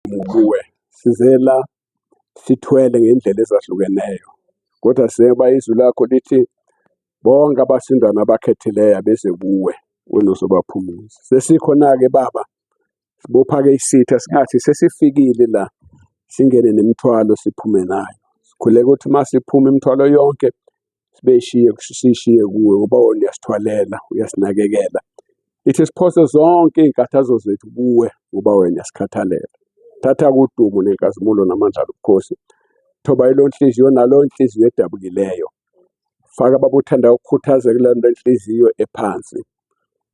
Kuwe sizela sithwele ngendlela ezahlukeneyo, kodwa seba izwi lakho lithi bonke abasindwa nabakhethileyo abeze kuwe, wena uzobaphumuza. Sesikhona-ke Baba, sibopha-ke isitha singathi sesifikile la, singene nemithwalo siphume nayo. Sikhuleka ukuthi uma siphuma imithwalo yonke sibeshiye sishiye kuwe ngoba wena uyasithwalela, uyasinakekela. Ithi siphose zonke iy'nkathazo zethu kuwe ngoba wena uyasikhathalela. Thatha kudumo nenkazimulo namandla lobukhosi. Thoba ilo nhliziyo naloyo nhliziyo edabukileyo. Faka baba uthanda ukukhuthaza kule nhliziyo ephansi.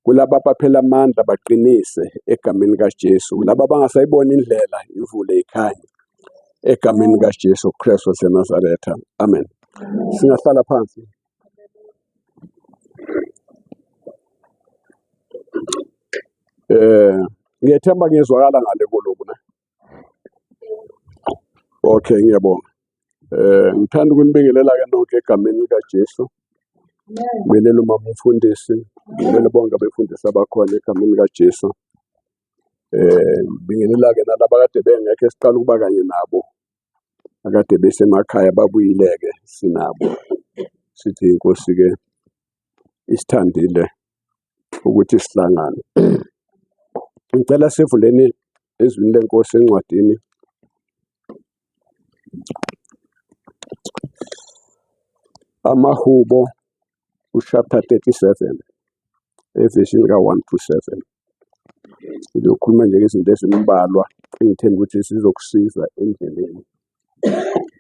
Kulaba abaphela amandla baqinise egameni kaJesu. Kulaba abangasayiboni indlela ivule ikhanye egameni kaJesu Kristu waseNazaretha. Amen. Singahlala phansi. Eh ngiyethemba ngiyezwakala ngale koloku ne. Okay, ngiyabonga. Ngithanda ukunibingelela ke nonke egameni likaJesu. Ngibingelela umama umfundisi, ngibingelela bonke abefundisi abakhona egameni likaJesu. Ngibingelela ke nalaba kade bengekho esiqala ukuba kanye nabo. Akade besemakhaya babuyile-ke sinabo. Sithi inkosi-ke isithandile ukuthi sihlangane. Ngicela sivuleni ezwini lenkosi encwadini Amahubo uchapter 37 evesini ka-1 to 7. Ngizokhuluma nje ngezinto ezimbalwa engithemba ukuthi zizokusiza endleleni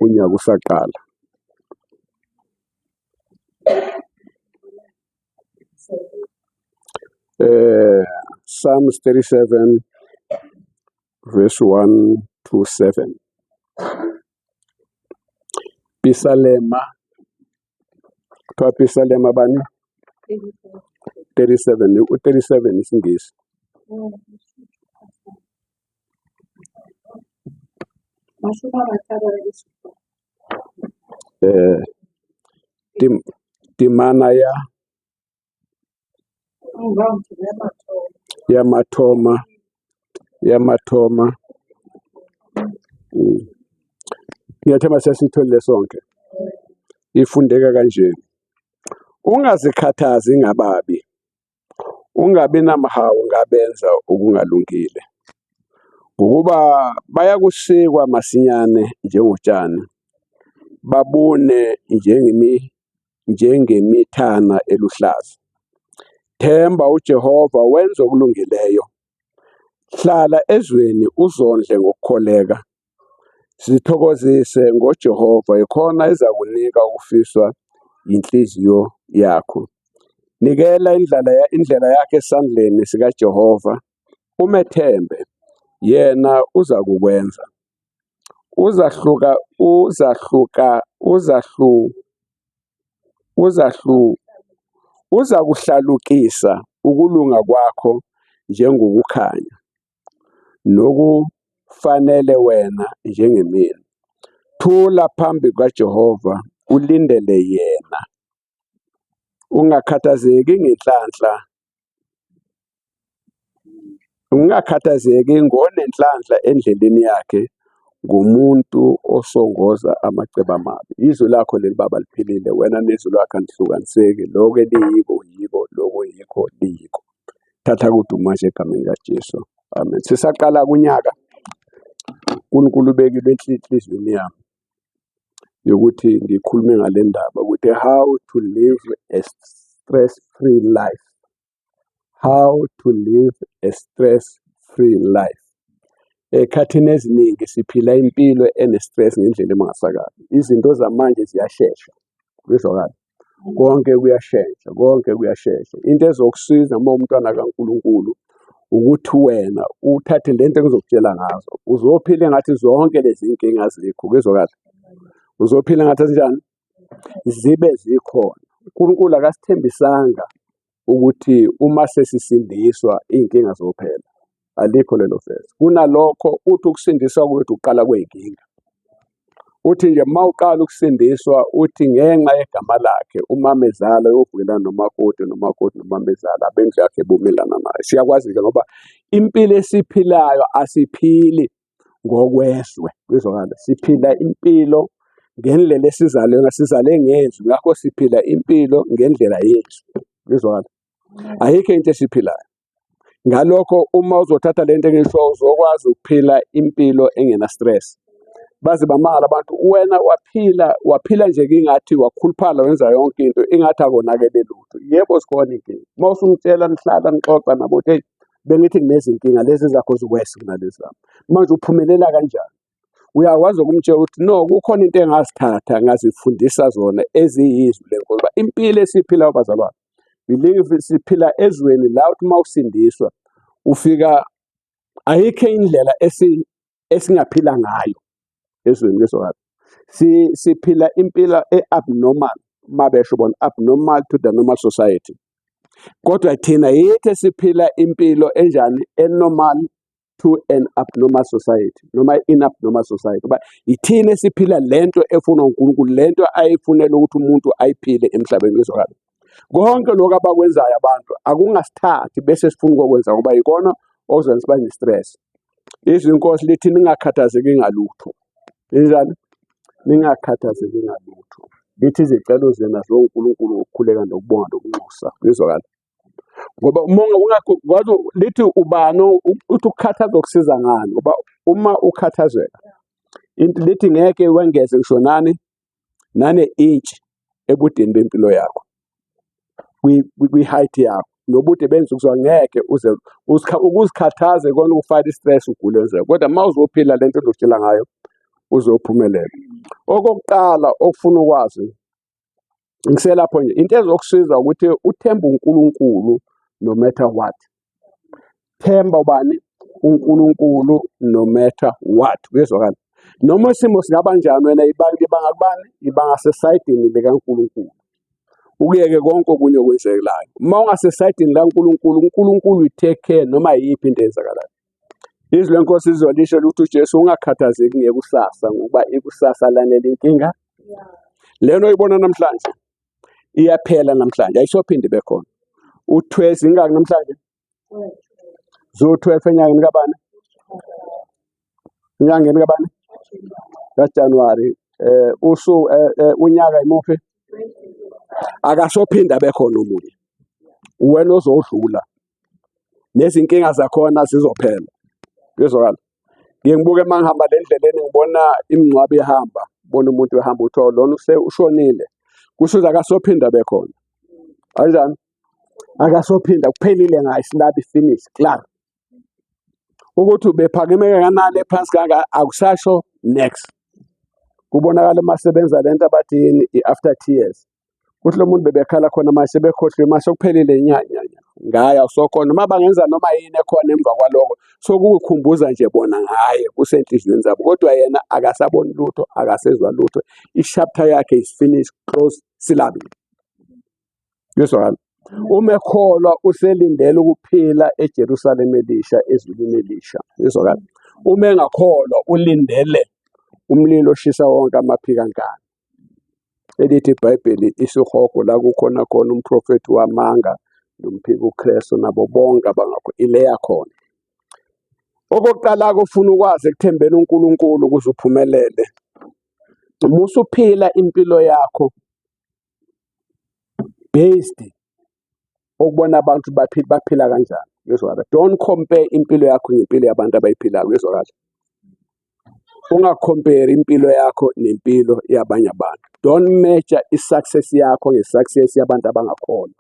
unyaka usaqala. Psalms 37 verse 1 to 7. Pisalema kuthiwa Pisalema bani? 37 u-37 isiNgisi. Eh tim, timana ya ya mathoma ya mathoma. Ngiyathemba sesitholile sonke. Ifundeka kanje. Ungazikhathazi ngababi, ungabi namhawu ngabenza okungalungile, ngokuba bayakusikwa masinyane njengotshani, babune njengemithana eluhlaza. Themba uJehova wenze okulungileyo. Hlala ezweni uzondle ngokukholeka. Zithokozise ngoJehova ikhona ezakunika ukufiswa inhliziyo yakho. Nikela indlela yakhe esandleni sikaJehova, umethembe, yena uzakukwenza. Uzahluka uzahluka uzahlu uzahlu uzakuhlalukisa ukulunga kwakho njengokukhanya, nokufanele wena njengemini. Thula phambi kukaJehova ulindele yena. Ungakhathazeki ngenhlanhla, ungakhathazeki ngonenhlanhla endleleni yakhe, ngumuntu osongoza amacebo amabi. Izwi lakho leli baba liphilile, wena nezwi lakho anihlukaniseki. Lokho eliyiko yiko, lokho yikho liyikho. Thatha kudumo manje egameni likaJesu. Amen. Sisaqala kunyaka, uNkulunkulu ubekile enhliziyweni yami yokuthi ngikhulume ngale ndaba ukuthi how to live a stress-free life. How to live a stress-free life. Ekhathini eziningi siphila impilo ene-stress ngendlela emangasakayo. Izinto zamanje ziyashesha. Kuzwakala. Konke kuyashesha, konke kuyashesha. Into ezokusiza uma umntwana kaNkulunkulu ukuthi wena uthathe lento engizokutshela ngazo. Uzophila engathi zonke lezi nkinga zikho. Kuzwakala. Uzophila engathi ezinjani? Zibe zikhona. uNkulunkulu akasithembisanga ukuthi uma sesisindiswa iy'nkinga zophela. Alikho lelo vesi. Kunalokho uthi ukusindiswa kwethu uqala kwey'nkinga. Uthi nje uma uqala ukusindiswa uthi ngenxa yegama lakhe umamezala uyovukelana nomakoti nomakoti nomamezala abendlu yakhe bumelana naye. Siyakwazi-ke ngoba impilo esiphilayo asiphili. Ngokwezwe, kuyezwakala, siphila impilo ngendlela esizalwe ngayo, sizalwe ngezwi, ngakho siphila impilo ngendlela yezwi. Kuyezwakala, ayikho into esiphilayo. Ngalokho uma uzothatha lento engisho uzokwazi ukuphila impilo engena stress. Baze bamangala abantu, wena waphila waphila nje kingathi wakhuluphala wenza yonke into ingathi akonakele lutho. Yebo, zikhona iy'nkinga. Uma usungitshela nihlala nixoxa nabo ukuthi hey, bengithi nginezinkinga lezi zakho ziwesi kunalezi zami. Manje uphumelela kanjani? Uyakwazi ukumtshela ukuthi no, kukhona into engazithatha ngazifundisa zona eziyizwi leNkosi. Ngoba impilo esiyiphilayo bazalwane, believe siphila ezweni la uthi uma usindiswa ufika ayikho indlela esingaphila ngayo ezweni lezwakala. Siphila impilo e-abnormal, uma besho bona abnormal to the normal society. Kodwa thina yithi esiphila impilo enjani? E-normal to an abnormal society noma in abnormal society. Ngoba ithina esiphila lento efunwa uNkulunkulu, lento ayifunela ukuthi umuntu ayiphile emhlabeni wezwakala. Konke lokhu abakwenzayo abantu akungasithathi bese sifuna ukwenza ngoba yikona okuzenza siba ne-stress. Izwi inkosi lithi ningakhathazeki ngalutho. Linjani? Ningakhathazeki ngalutho. Lithi izicelo zenu aziwe uNkulunkulu ngokukhuleka nokubonga nokunxusa. Kuyezwakala? Ngoba uma ungakwazi lithi ubani uthi ukukhathaza okusiza ngani, ngoba uma ukhathazeka into lithi ngeke wengeze ngisho nani nane inch ebudeni bempilo yakho, kwi-height yakho nobude benzuzo ngeke uze ukuzikhathaza ikona ukufaka i-stress ugule wenzeka. Kodwa uma uzophila lento engizokutshela ngayo uzophumelela. Okokuqala okufuna ukwazi ngiselapho nje, into ezokusiza ukuthi uthembe uNkulunkulu no matter what. Themba ubani? uNkulunkulu no matter what. Kuyezwakala? Noma isimo singaba njani wena ibanga kubani? Ibanga sesayidini likaNkulunkulu. Ukuyeke konke okunye okwenzekelayo. Uma ungasesayidini likaNkulunkulu, uNkulunkulu will take care noma yiphi into eyenzakalayo. Izwi lenkosi lizolisho ukuthi uJesu ungakhathazeki ngekusasa ngokuba ikusasa lanele inkinga. Lena oyibona namhlanje iyaphela namhlanje, ayisophinde ibe khona. U-12 ingaki namhlanje? Zo-12 enyangeni kabani? Enyangeni kabani? KaJanuwari. Usu unyaka imuphi? Akasophinda abe khona omunye. Wena ozodlula. Nezinkinga zakhona zizophela. Kuyezwakala? Ngiye ngibuke uma ngihamba le ndleleni ngibona imingcwabo ihamba, bona umuntu ehamba uthiwa lona ushonile. Kusho ukuthi akasophinda abe khona. Kanjani? Akasophinda, kuphelile ngaye, silabi finish, klaar. Ukuthi ubephakeme kangakanani ephansi kangaka akusasho next. Kubonakala uma sebenza lento abathi yini i-after tears. Kuthi lo muntu bebekhala khona manje sebekhohliwe mase kuphelile nya nya nya. Ngaye awusokhona uma bangenza noma yini ekhona emva kwaloko sokukhumbuza nje bona ngaye kusenhliziyweni zabo, kodwa yena akasaboni lutho, akasezwa lutho. I-chapter yakhe is finished, close, silabi. Kuyezwakala? Uma ekholwa uselindele ukuphila eJerusalema elisha, ezulwini elisha. Kuyezwakala? Uma engakholwa ulindele umlilo oshisa wonke amaphikankani. Elithi iBhayibheli isihogo la kukhona khona umprofethi wamanga nomphiki uKristu nabo bonke abangakho ileya khona. Okokuqala ufuna ukwazi ekuthembeni uNkulunkulu ukuze uphumelele. Uma usuphila impilo yakho based okubona abantu baphila kanjani. Kuyezwakala? Don't compare impilo yakho ngempilo yabantu abayiphilayo. Kuyezwakala? Unga-compare impilo yakho nempilo yabanye abantu. Don't measure i-success yakho nge-success yabantu abangakholwa.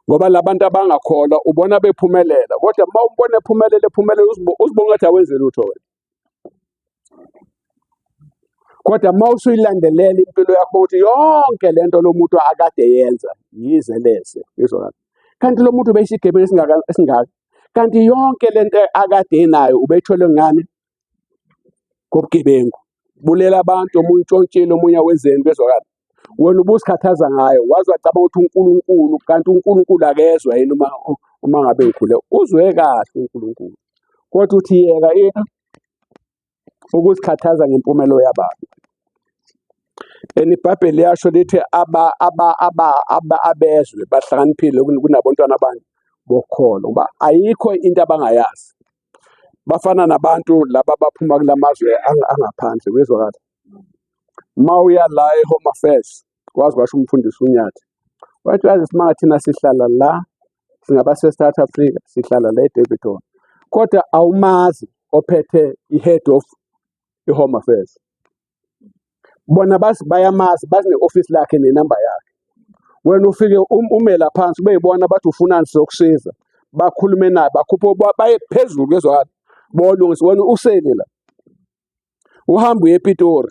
Ngoba labantu abangakholwa ubona bephumelela, kodwa uma umbona ephumelela ephumelela uzibona ngathi awenzi lutho wena. Kodwa uma usuyilandelela impilo yakho ukuthi yonke lento lo muntu akade yenza yize leze, kuyezwakala? Kanti lo muntu ubeyisigebengu esingaka esingaka. Kanti yonke lento akade enayo ubeyithole ngani? Ngobugebengu. Bulela abantu, omunye utshontshile, omunye awenzeni, kuyezwakala? Wena ubusikhathaza ngayo, waze wacabanga ukuthi uNkulunkulu, kanti uNkulunkulu akezwa yini uma ngabe ngikhule. Uzwe kahle uNkulunkulu. Kodwa uthi yeka ini ukuzikhathaza ngempumelo yabantu. And iBhayibheli liyasho lithi abezwe bahlakaniphile kunabantwana abanye bokholo, ngoba ayikho into abangayazi. Bafana nabantu laba abaphuma kula mazwe angaphandle, kuyezwakala. Uma uya la e-Home Affairs, wazi kwasho umfundisi uNyathi, wathi yazi simanga thina sihlala la, singabase-South Africa, sihlala la eDaveyton, kodwa awumazi ophethe i-head of i-Home Affairs. Bona bazi bayamazi, bazi ne-ofisi lakhe nenamba yakhe. Wena ufike ume la phansi ubeyibona bathi ufunani sizokusiza, bakhulume naye bakhuphe baye phezulu kuyezwakala, bolungisa. Wena usele la, uhambe uye ePitori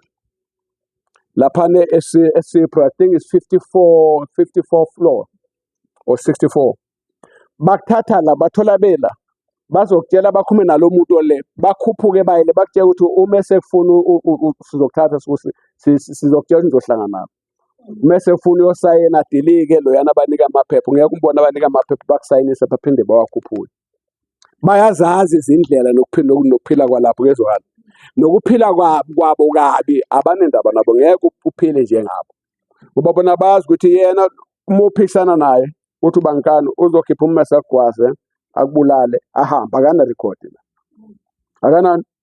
laphana eSipro, I think it's 54 floor or 64. Bakuthatha la bathola bela bazokutshela bakhulume nalo muntu ole, bakhuphuke bayele bakutshela ukuthi uma sekufuna sizokuthatha sizokutshela ukuthi nizohlangana nabo. Uma sekufuna uyosayina dilike loyana abanika amaphepha, ngeke umbone abanika amaphepha bakusayinise baphinde bawakhuphule. Bayazazi izindlela nokuphila nokuphila kwalapho kuyezwakala. Nokuphila kwabo kabi abanendaba nabo, ngeke uphile njengabo. Ngoba bona bazi ukuthi yena uma uphikisana naye uthi ubankani uzokhipha ummese akugwaze akubulale ahambe, akana record la.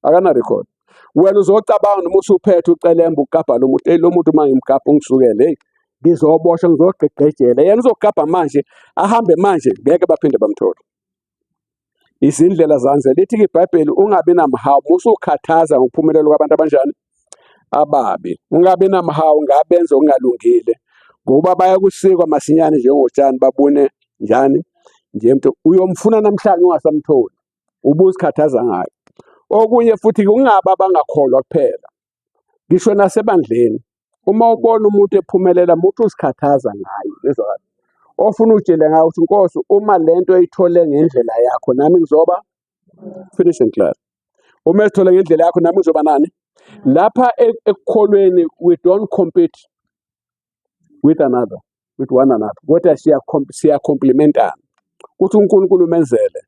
Akana record. Wena uzocabanga noma usuphethe ucelemba ukugabha lo muntu, hey lo muntu uma ngimgabha ungisukele, hey ngizoboshwa ngizogqigqejela. Yena uzogabha manje ahambe manje, ngeke baphinde bamthole. Izindlela zanze lithi iBhayibheli ungabi namhawu, musukhathaza ngokuphumelela kwabantu abanjani ababi. Ungabi namhawu ngabenza okungalungile, ngokuba bayakusikwa masinyane njengotshani babune njani nje. Uyomfuna namhlanje ungasamtholi, ubuzikhathaza ngayo. Okunye futhi kungaba abangakholwa kuphela, ngisho nasebandleni uma ubona umuntu ephumelela umuntu uzikhathaza ngaye, yezwa ofuna utshele ngayo ukuthi Nkosi uma lento eyithole ngendlela yakho nami ngizoba finish and clear. Uma esithole ngendlela yakho nami ngizoba nani. Lapha ekukholweni we don't compete with another, with one another, kodwa siya complementana. Kuthi uNkulunkulu umenzele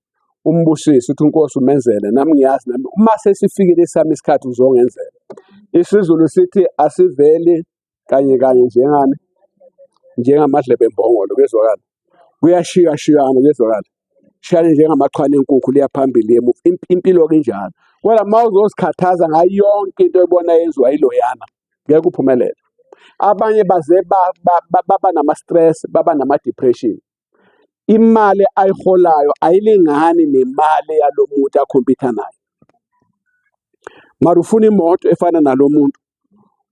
umbusise, uthi uNkosi umenzele nami ngiyazi nami uma sesifikile esami isikhathi uzongenzela. IsiZulu sithi asiveli kanye kanye njengani njengamadlebe embongolo, kuyezwakala. Kuyashiyashiyana, kuyezwakala. Shiyane njengamachwane enkukhu liya phambili emuva. Impilo kinjalo. Kodwa uma uzozikhathaza ngayo yonke into oyibona yenziwa yiloyana, ngeke uphumelele. Abanye baze baba nama-stress, baba nama-depression. Imali ayiholayo ayilingani nemali yalo muntu akhompyutha naye. Mara ufuna imoto efana nalo muntu,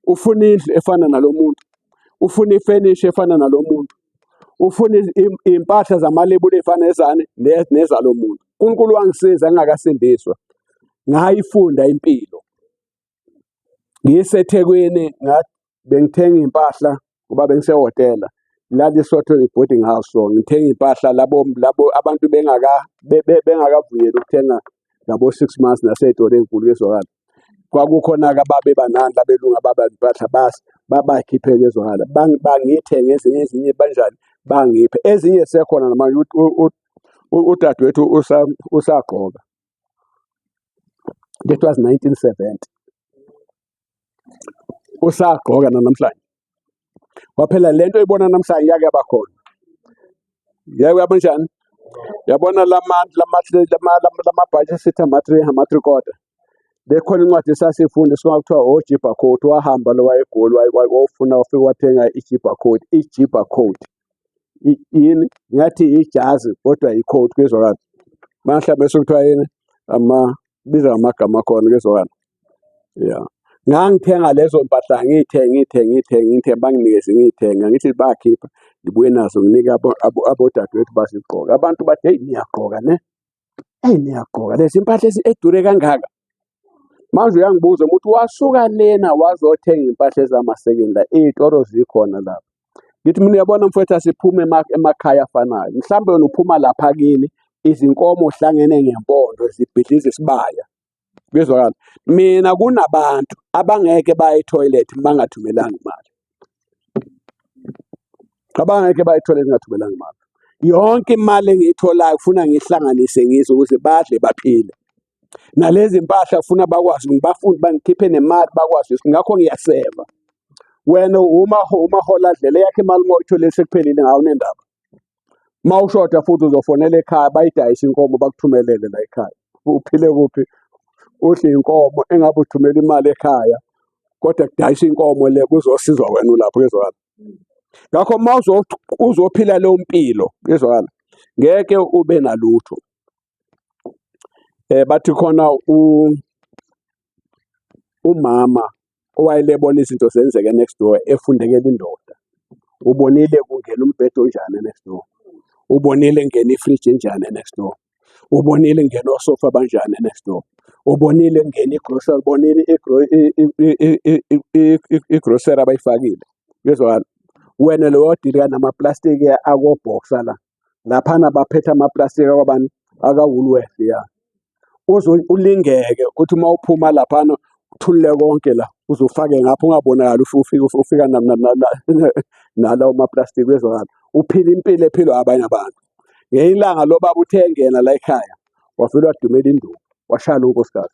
ufuna indlu efana nalo muntu, ufuna ifenisha efana nalo muntu, ufuna iy'mpahla zamalebuli ey'fana nezani nezalo muntu. uNkulunkulu wangisiza ngingakasindiswa, ngayifunda impilo. NgiseThekwini bengithenga iy'mpahla ngoba bengisehhotela lalisotho i-boarding house, so ngithenga iy'mpahla labo abantu bengakavunyelwa ukuthenga ngabo 6 months nasey'tolo ey'nkulu kuyezwakala. Kwakukhona-ke ababebanandi abelungu ababa impahla babakhiphe kuyezwakala, bangithenge ezinye ezinye banjani bangiphe ezinye sekhona namanje. Udadewethu usagqoka. That was 1970. Usagqoka namhlanje. Kwaphela lento oyibona namhlanje yake yaba khona. Yake yaba njani? Yabona lamabhaji esithi ama-three quarter. Bekhona incwadi esasifunda esuka kuthiwa ojibha coat, wahamba lo wayeGoli wawufuna wafika wathenga ijibha coat, ijibha coat. Yini? Ngathi ijazi kodwa i-coat kuyezwakala. Mhlawumbe sekuthiwa yini? Ama biza ngamagama akhona kuyezwakala. Yeah. Ngangithenga lezo mpahla ngiyithenge ngiyithenge ngiyithenge ngiyithenge banginikeze ngiyithenge ngithi bayakhipha ngibuye nazo nginike abodadewethu bazigqoke. Abantu bathi hey niyagqoka ne? Hey niyagqoka lezi impahla edure kangaka. Manje uyangibuza ukuthi wasuka lena wazothenga impahla ezamasekeni la, iy'toro zikhona lapha. Ngithi mina uyabona mfowethu asiphume emakhaya afanayo. Mhlawumbe wena uphuma lapha kini izinkomo uhlangene ngempondo zibhidliza isibaya. Kuyezwakala. Mina kunabantu abangeke baye etoilet bangathumelanga imali. Abangeke baye etoilet ngingathumelanga imali. Yonke imali engiyitholayo kufuna ngihlanganise ngizwe ukuze badle baphile. Nalezi mpahla kufuna bakwazi ngibafunde bangikhiphe nemali bakwazi, ngakho ngiyaseva. Wena uma umahola dlela yakhe imali uma uyitholile sekuphelile ngawo nendaba. Uma ushoda futhi uzofonela ekhaya bayidayise inkomo bakuthumelele la ekhaya. Uphile kuphi? Udle inkomo engabe uthumela imali ekhaya kodwa kudayisa inkomo le kuzosizwa wena ulapho kuyezwakala. Ngakho uma uzophila leyo mpilo kuyezwakala ngeke ube nalutho. Bathi khona umama owayelebona izinto zenzeke next door efundekela indoda. Ubonile kungena umbhedo onjani next door. Ubonile ngena ifridge enjani next door. Ubonile ngena osofa banjani next door. Ubonile ngena igrocery, ubonile igrocery abayifakile. Kuyezwakala. Wena lo dilika namaplastiki akobhoxa la. Laphana baphethe amaplastiki akwabani aka-Woolworth ya. Uze ulingeke uthi uma uphuma laphana uthulule konke la uze ufake ngapha ungabonakali ufika ufika nalawo maplastiki kuyezwakala. Uphila impilo ephilwa abanye abantu. Ngelinye ilanga lo baba uthe engena la ekhaya wavele wadumela induku washaya lo nkosikazi.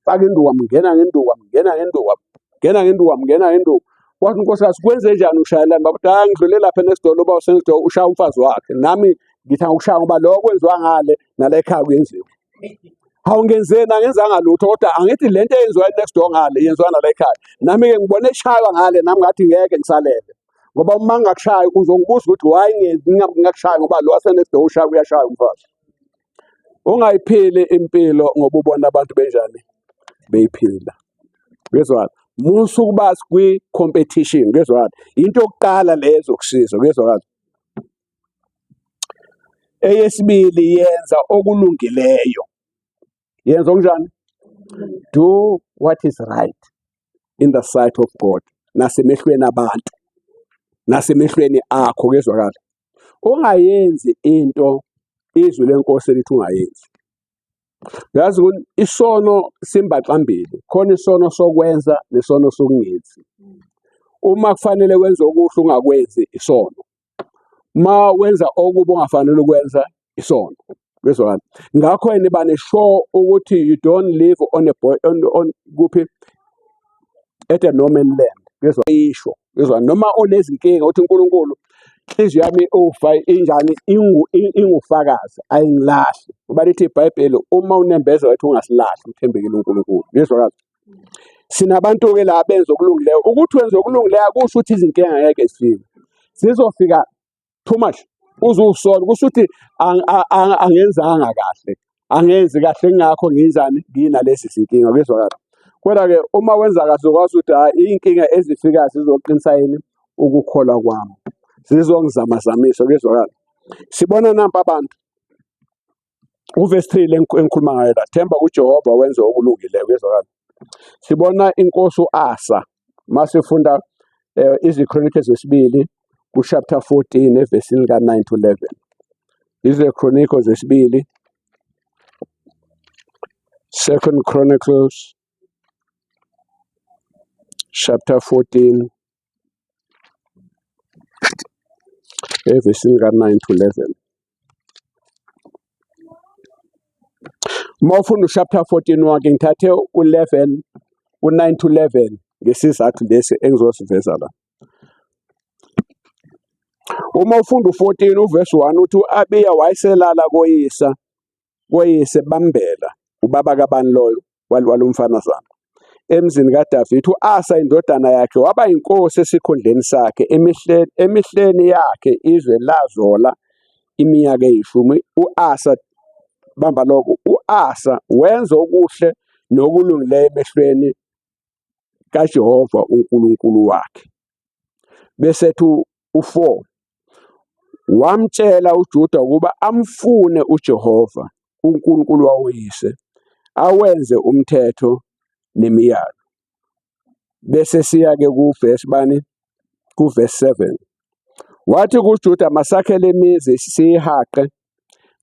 Faka induku wamngena ngenduku wamngena ngenduku wamngena ngenduku wamngena ngenduku. Wathi unkosikazi kwenze njani ushayelani baba? Uthi hayi ngidlule lapha next door lo baba usenext door ushaya umfazi wakhe. Nami ngithi angikushaya ngoba lokho kwenziwa ngale nala ekhaya kuyenziwa. Hawu ngenzeni angenzanga lutho kodwa angithi lento eyenziwa next door ngale yenziwa nala ekhaya. Nami-ke ngibone eshaywa ngale nami ngathi ngeke ngisalele. Ngoba uma ngingakushayi uzongibuza ukuthi why ngingakushayi ngoba lo wasenext door ushaya uyashaya umfazi. Ungayiphili impilo ngoba ubona abantu benjani beyiphila. Kuyezwakala. Musa ukuba kwi-competition kuyezwakala. Into yokuqala le ezokusiza kuyezwakala. Eyesibili yenza okulungileyo. Yenza okunjani? Do what is right in the sight of God nasemehlweni abantu nasemehlweni akho kuyezwakala. Ungayenzi into izwi lenkosi elithi ungayenzi. Yazi ukuthi isono simbaxambili, khona isono sokwenza nesono sokungenzi. Uma kufanele wenze okuhle ungakwenzi isono. Uma wenza okubi ongafanele ukwenza isono. Kuyezwakala. Ngakho yini bane sure ukuthi you don't live on a boy on kuphi at a no man land. Kuyezwa isho. Kuyezwa noma onezinkinga uthi uNkulunkulu inhliziyo yami ufa injani ingufakazi ayingilahli. Ngoba lithi iBhayibheli uma unembeza wethu ungasilahli uthembekile uNkulunkulu. Kuyezwakala. Sinabantu-ke la benza okulungileyo. Ukuthi wenza okulungileyo akusho ukuthi izinkinga ngeke zifike. Zizofika too much uze usole kusho ukuthi angenzanga kahle angenzi kahle ngakho ngenzani nginalezi zinkinga kuyezwakala. Kodwa-ke uma wenza kahle uzokwazi ukuthi hhayi iy'nkinga ezifikayo zizoqinisa yini ukukholwa kwami zizongizamazamisa kuyezwakala. Sibona nampa abantu uvesi 3 le engikhuluma ngayo la themba kuJehova wenze okulungileyo kuyezwakala. Sibona inkosi uAsa masifunda iziKronike zesibili kuchapter 14 evesini ka-9 to 11. IziKroniko zesibili Second Chronicles chapter 14 evesini ka-9 to 11. Uma ufunda uchapter 14 wonke ngithathe u-11 u-9 to 11 ngesizathu lesi engizosiveza la. Uma ufunda u-14 uvesi 1 uthi u-Abiya wayeselala koyisa koyise bambela ubaba kabani loyo walomfanazana emzini kaDavide u-Asa indodana yakhe waba inkosi esikhundleni sakhe emihleni yakhe izwe lazola iminyaka eyishumi u-Asa bamba lokho u-Asa wenza okuhle nokulungileyo emehlweni kaJehova uNkulunkulu wakhe bese ethi u-4 wamtshela uJuda ukuba amfune uJehova uNkulunkulu wawoyise awenze umthetho nemiyalo. Bese siya-ke kuvesi bani? Kuvesi 7. Wathi kuJuda masakhele imizi siyihaqe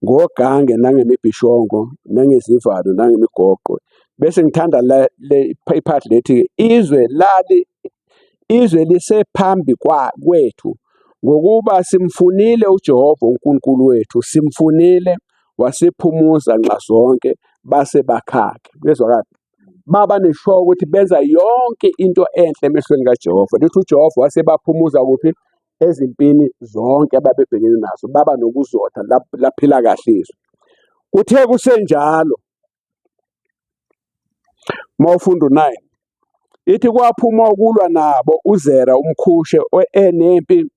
ngogange nangemibhishongo nangezivalo nangemigoqo. Bese ngithanda le iphathi lethi izwe lali izwe lisephambi kwethu ngokuba simfunile uJehova uNkulunkulu wethu simfunile wasiphumuza nxazonke base bakhake. Kuyezwakala? Baba nesho ukuthi benza yonke into enhle emehlweni kaJehova. Lithi uJehova wasebaphumuza kuphi? Ezimpini zonke ababebhekene nazo. Baba nokuzotha laphila kahle izwe. Kuthe kusenjalo Uma ufunda u-9 ithi kwaphuma ukulwa nabo uZera umKhushe enempi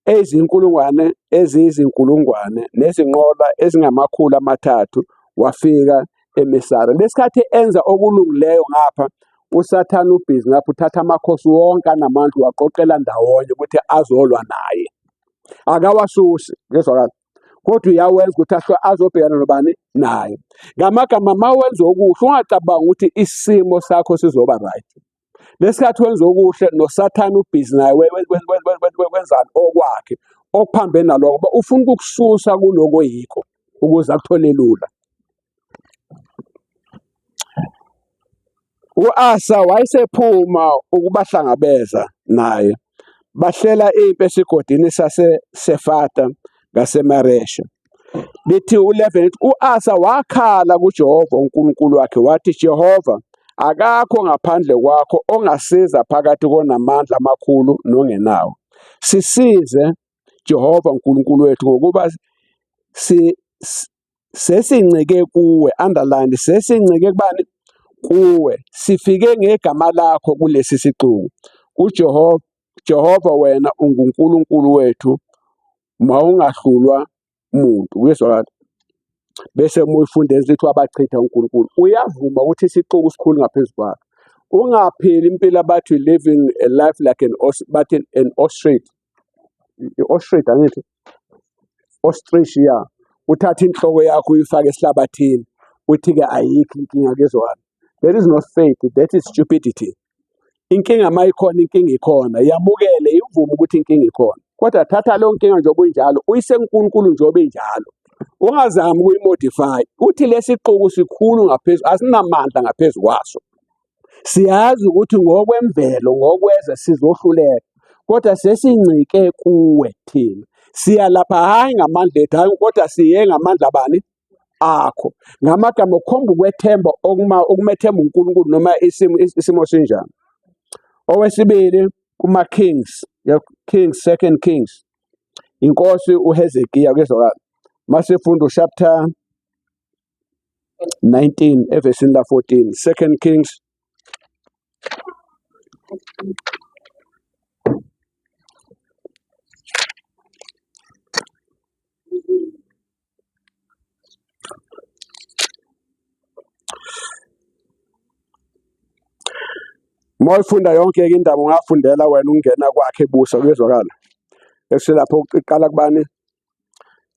eyizinkulungwane eziyizinkulungwane nezinqola ezingama-300 wafika eMesara. Lesikhathi enza okulungileyo ngapha uSathane ubhizi ngapha uthatha amakhosi wonke anamandla waqoqela ndawonye ukuthi azolwa naye. Akawasusi ngezwakala kodwa uyawenza ukuthi ahlwa azobhekana nobani naye. Ngamagama uma wenza okuhle ungacabangi ukuthi isimo sakho sizoba right. Lesikhathi wenza okuhle noSathane ubhizi naye wenzani okwakhe okuphambene naloko ngoba ufuna ukukususa kuloko oyikho ukuze akuthole lula. U-Asa wayesephuma ukubahlangabeza naye, bahlela impi esigodini saseSefata ngaseMaresha. Lithi u-11 u-Asa wakhala kuJehova uNkulunkulu wakhe wathi, Jehova, akakho ngaphandle kwakho ongasiza phakathi konamandla amakhulu nongenawo. Sisize Jehova uNkulunkulu wethu ngokuba si sesincike kuwe, underline, sesincike kubani? Kuwe. Sifike ngegama lakho kulesi sixuku. UJehova Jehova wena unguNkulunkulu wethu, mawungahlulwa muntu. Kuyezwakala? Bese uma uyifunda lithi wabachitha uNkulunkulu. Uyavuma ukuthi isixuku sikhulu ngaphezu kwakhe. Ungaphili impilo abathi living a life like an bathi an ostrich. I-ostrich angithi? Ostrich ya. Uthathe inhloko yakho uyifake esihlabathini uthi-ke ayikho inkinga kezwakala. That is not faith, that is stupidity. Inkinga uma ikhona inkinga ikhona, yamukele ivume ukuthi inkinga ikhona. Kodwa thatha leyo nkinga njengoba injalo, uyise kuNkulunkulu njengoba injalo. Ungazami ukuyimodify. Uthi lesi xuku sikhulu ngaphezu, asinamandla ngaphezu kwaso. Siyazi ukuthi ngokwemvelo, ngokweze sizohluleka, kodwa sesincike kuwe thina. Siya lapha hhayi ngamandla ethu, hhayi kodwa siye ngamandla bani? Akho. Ngamagama ukhomba ukwethemba okuma ukumethemba uNkulunkulu noma isimo isimo sinjani. Owesibili kuma Kings, Kings Second Kings. Inkosi uHezekiya kuyezwakala. Masifunda chapter 19 evesini la 14 Second Kings Uma uyifunda yonke-ke indaba ungafundela wena ukungena kwakhe ebusa kuyezwakala. Eselapho iqala kubani?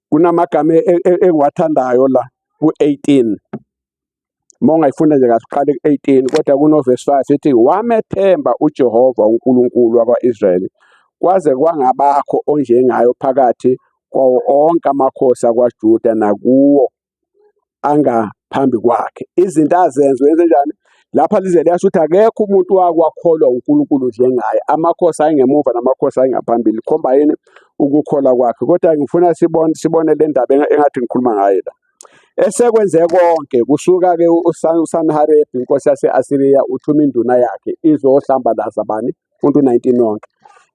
Kunamagama engiwathandayo la ku-18. Uma ungayifunda nje kahle uqale ku-18 kodwa kunovesi 5 ethi wamethemba uJehova uNkulunkulu wakwa-Israyeli kwaze kwangabakho onjengayo phakathi kwawo onke amakhosi akwaJuda nakuwo angaphambi kwakhe. Izinto azenze wenze njani? Lapha lize liyasho ukuthi akekho umuntu wakwakholwa uNkulunkulu njengaye. Amakhosi ayengemuva namakhosi ayengaphambili. Khomba yini ukukholwa kwakhe. Kodwa ngifuna sibone sibone le ndaba engathi ngikhuluma ngayo la. Esekwenze konke kusuka-ke uSanharebhi inkosi yase-Asiriya uthuma induna yakhe izohlambalaza bani? Funda u-19 wonke.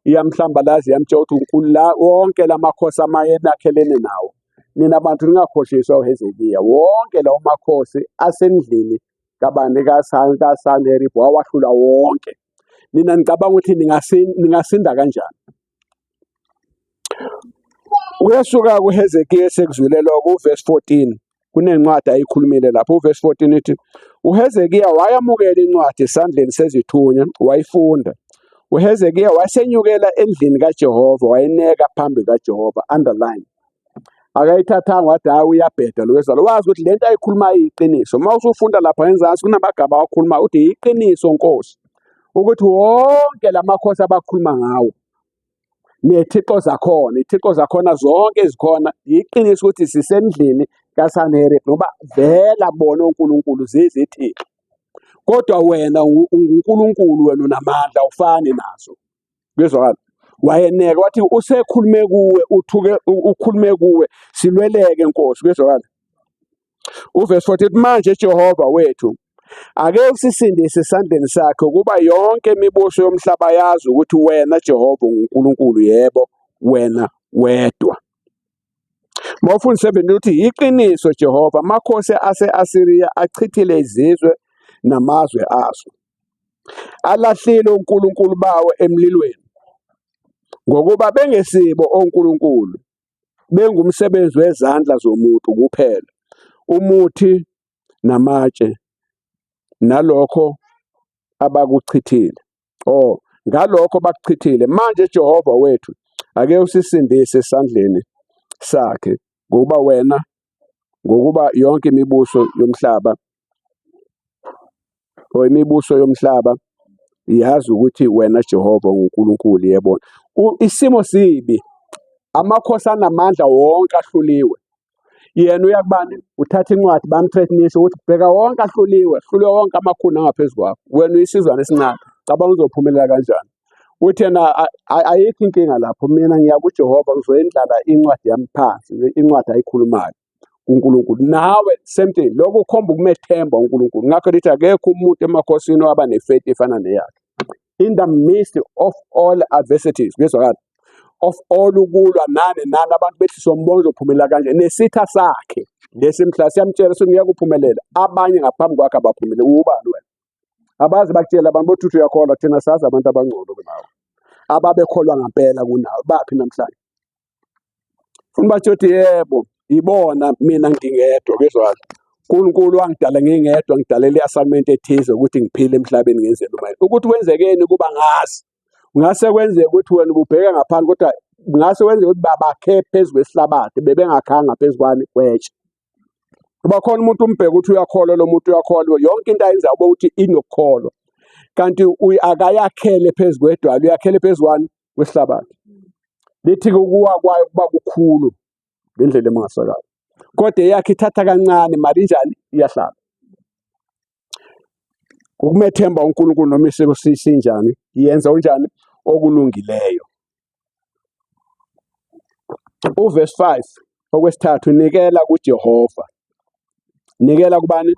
Iyamhlambalaza iyamtshela ukuthi uNkulunkulu la wonke la makhosi amanye enakhelene nawo. Nina bantu ningakhohliswa uHezekiya. Wonke lawo makhosi asendlini kabani kaSanheribhi wawahlula wonke. Nina nicabanga ukuthi ningasinda kanjani? Kuyesuka kuHezekiya esekuzwile lokho uvesi 14 kunencwadi ayikhulumile lapho uvesi 14 ithi uHezekiya wayamukela incwadi esandleni sezithunywa wayifunda. UHezekiya wasenyukela endlini kaJehova wayineka phambi kaJehova underline. Akayithathanga wathi hayi uyabheda lo wezalo wazi ukuthi lento ayikhulumayo iyiqiniso. Uma usufunda lapha ngenzansi kunamagama awakhuluma uthi iqiniso Nkosi ukuthi wonke lamakhosi abakhuluma ngawo nethixo zakhona ithixo zakhona zonke ezikhona yiqiniso ukuthi sisendlini kaSanherib ngoba vela bona onkulunkulu zizithixo kodwa wena unguNkulunkulu wena unamandla awufani nazo kuyezwakala wayeneka wathi usekhulume kuwe uthuke ukhulume kuwe silweleke nkosi kuyezwakala Uvesi 40 manje Jehova wethu ake usisindise esandleni sakhe ukuba yonke imibuso yomhlaba yazi ukuthi wena Jehova unguNkulunkulu yebo wena wedwa. Mawufunda 7 uthi iqiniso Jehova amakhosi ase-Asiriya achithile izizwe namazwe aso. Alahlile onkulunkulu bawo emlilweni, ngokuba bengesibo onkulunkulu, bengumsebenzi wezandla zomuntu kuphela, umuthi namatshe nalokho abakuchithile. Oh, ngalokho bakuchithile. Manje Jehova wethu, ake usisindise esandleni sakhe, ngokuba wena, ngokuba yonke imibuso yomhlaba or imibuso yomhlaba yazi ukuthi wena Jehova unguNkulunkulu yebo. Isimo sibi, amakhosi anamandla wonke ahluliwe. Yena uya kubani? Uthatha incwadi bamthreatenise ukuthi bheka wonke ahluliwe, hluliwe wonke amakhulu angaphezu kwakho. Wena uyisizwana esincane, cabanga uzophumelela kanjani. Uthi yena ayikho inkinga lapho, mina ngiya kuJehova ngizoyendlala incwadi yami phansi, incwadi ayikhulumayo kuNkulunkulu. Nawe same thing, lokho kukhomba ukumethemba uNkulunkulu. Ngakho lithi akekho umuntu emakhosini owaba nefaith efana neyakhe. In the midst of all adversities, kuyezwakala, of all ukulwa nani nani, abantu bethi sombona uzophumelela kanje, nesitha sakhe lesi mhla siyamtshela singeke uphumelele, abanye ngaphambi kwakhe abaphumelele. Ubani wena? Abazi bakutshela abantu bothi uthi uyakholwa, thina sazi abantu abangcono kunawe, ababekholwa ngampela kunawe, baphi namhlanje? Funa batsho ukuthi yebo, ibona mina ngingedwa kuyezwakala. uNkulunkulu wangidala ngingedwa, ngidalela i-assignment ethize ukuthi ngiphile emhlabeni ngenze noma yini. Ukuthi kwenzekeni kuba ngazi. Ngase kwenzeke ukuthi wena ububheka ngaphandle kodwa ngase kwenzeke ukuthi babakhe phezu kwesihlabathi bebengakhanga phezu kwani kwetshe. Kuba khona umuntu umbheka ukuthi uyakholwa lo muntu uyakholwa yonke into ayenzayo uba ukuthi inokukholwa. Kanti akayakhele phezu kwedwala uyakhele phezu kwani kwesihlabathi. Lithi-ke ukuwa kwayo kuba kukhulu ngendlela emangasakayo. Kodwa eyakhe ithatha kancane mali injani iyahlala. Ukumethemba uNkulunkulu noma isiko sinjani yenza unjani okulungileyo. Uverse 5 okwesithathu nikela kuJehova. Nikela kubani?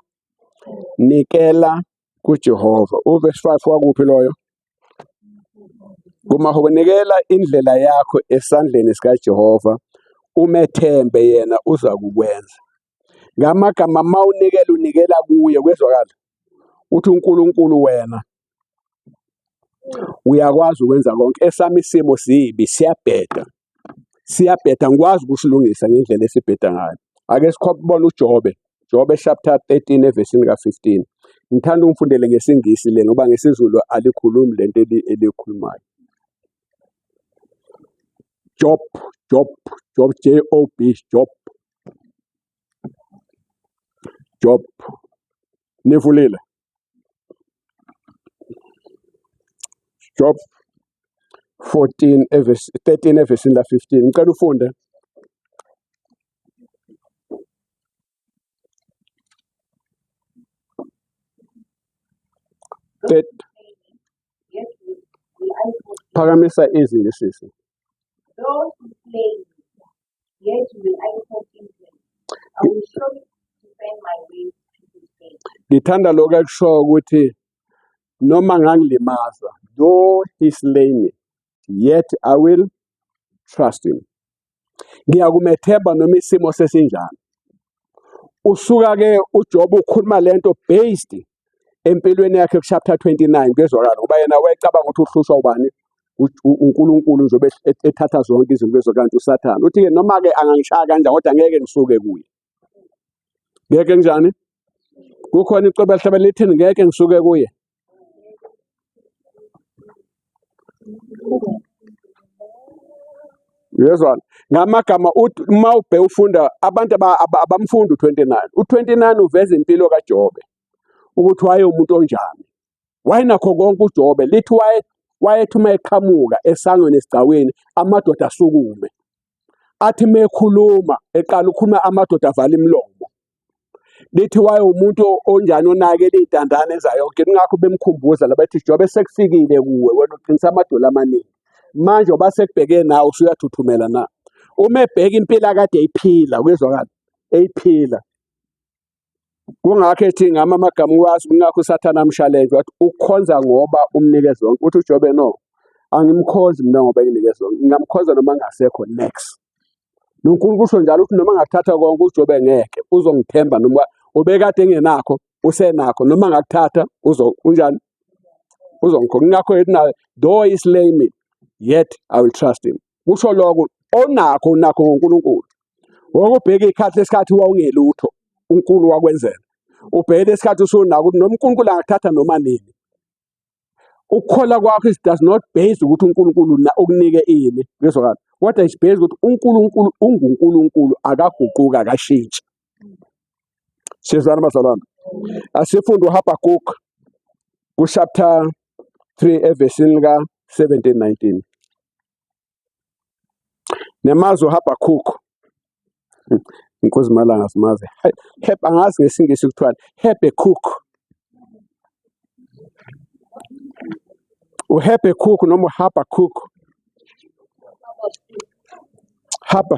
Nikela kuJehova. Uverse 5 wakuphi loyo? Kumahubo nikela indlela yakho esandleni sikaJehova umethembe yena uza kukwenza. Ngamagama uma unikela unikela kuye kwezwakala. Uthi uNkulunkulu wena uyakwazi ukwenza konke. Esami isimo sibi siyabheda. Siyabheda ngikwazi ukusilungisa ngendlela esibheda ngayo. Ake sikhobone uJobe. Jobe chapter 13 evesini ka-15. Ngithanda ungifundele ngesiNgisi le ngoba ngesiZulu alikhulumi lento elikhulumayo. Job, Job, Job, J O B, Job. Job. Nivulile. Job 14 evesi 13 evesini la 15. Ngicela ufunde. Phakamisa izwi sisi. Those who slay me, yet will I hope in him. I will surely defend my ways to his face. Ngithanda lokho ekushoyo ukuthi noma ngangilimaza, though he slay me, yet I will trust him. Ngiyakumethemba noma isimo sesinjani. Usuka ke uJob ukhuluma lento based empilweni yakhe kuchapter 29 kuyezwakala ngoba yena wayecabanga ukuthi uhlushwa ubani uNkulunkulu njengoba ethatha zonke izinto lezo kanti uSathane uthi-ke noma-ke angangishaya kanjani kodwa ngeke ngisuke kuye ngeke njani kukhona icwebe lihlaba lithini ngeke ngisuke kuye Uyezwana? Ngamagama uthi uma ubhe ufunda abantu abamfundi u-29. U-29 uveza impilo kaJobe ukuthi wayewumuntu onjani. Wayenakho konke uJobe lithi waye wayethi uma eqhamuka esangweni esigcawini amadoda asukume. Athi mekhuluma eqala ukukhuluma amadoda avala imilomo. Lithi wayewumuntu onjani onakele iy'ntandane enza yonke ingakho bemkhumbuza la bethi Jobe sekufikile kuwe wena uqinisa amadolo amaningi manje uba sekubheke nawe usuyathuthumela na uma ebheka impilo akade eyiphila kuyezwakala eyiphila kungakho ethi ngama amagama uwazi kungakho usathane amshalenje wathi ukhonza ngoba umnike zonke uthi uJobe no angimkhonzi mina ngoba enginike zonke ngingamkhonza noma ngingasekho next noNkulunkulu usho njalo ukuthi noma ngathatha konke uJobe ngeke uzongithemba noma ubekade engenakho. Usenakho noma ngakuthatha uzo unjani uzongikhokha. Ingakho ethi naye though he slay me yet I will trust him. Kusho lokho onakho unakho ngoNkulunkulu. Wokubheka ikhathi lesikhathi wawungelutho uNkulunkulu wakwenzela. Ubheke lesikhathi usunako ukuthi noma uNkulunkulu angakuthatha noma nini. Ukukholwa kwakho is does not base ukuthi uNkulunkulu ukunike ini. Kuyezwakala. Kodwa is based ukuthi uNkulunkulu unguNkulunkulu akaguquki akashintshi. Sizwana bazalwane. Asifunde uHabakuk ku-chapter 3 evesini lika 17 19. Niyamazi uHabakuk. Inkosi Malanga simazi. Heb angazi ngesingisi kuthiwani. Habakkuk. UHabakkuk noma uHabakuk.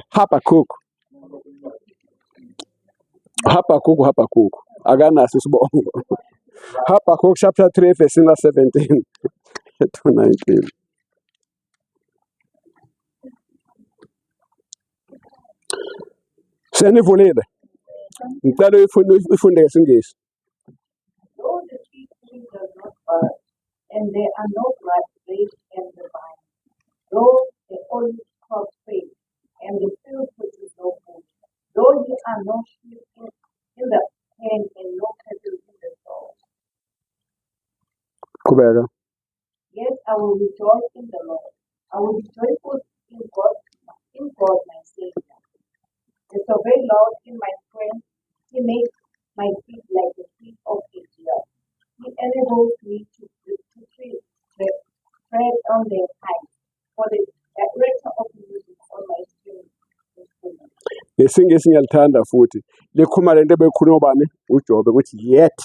Habakkuk. Habakkuk Habakkuk. Akanaso isibongo. Habakkuk chapter 3 verse 17 to 19. Senivulile. Ngicela uyifunde uyifunde ngesingisi. Though the fig tree does not bud, and there are no grapes in the vine, though the olive crop fail, and the field produce no food, though there are no sheep in the pen and no cattle in the stall. Qhubeka. Yet I will rejoice in the Lord. I will be joyful in God my Savior. The sovereign Lord in my strength, He makes my feet like the feet of a deer. He enables me to tread, tread on the heights. For the director of music on my string instrument. Ngesingisi ngiyalithanda futhi. Likhuluma lento ebekhuluma bani uJobe ukuthi yet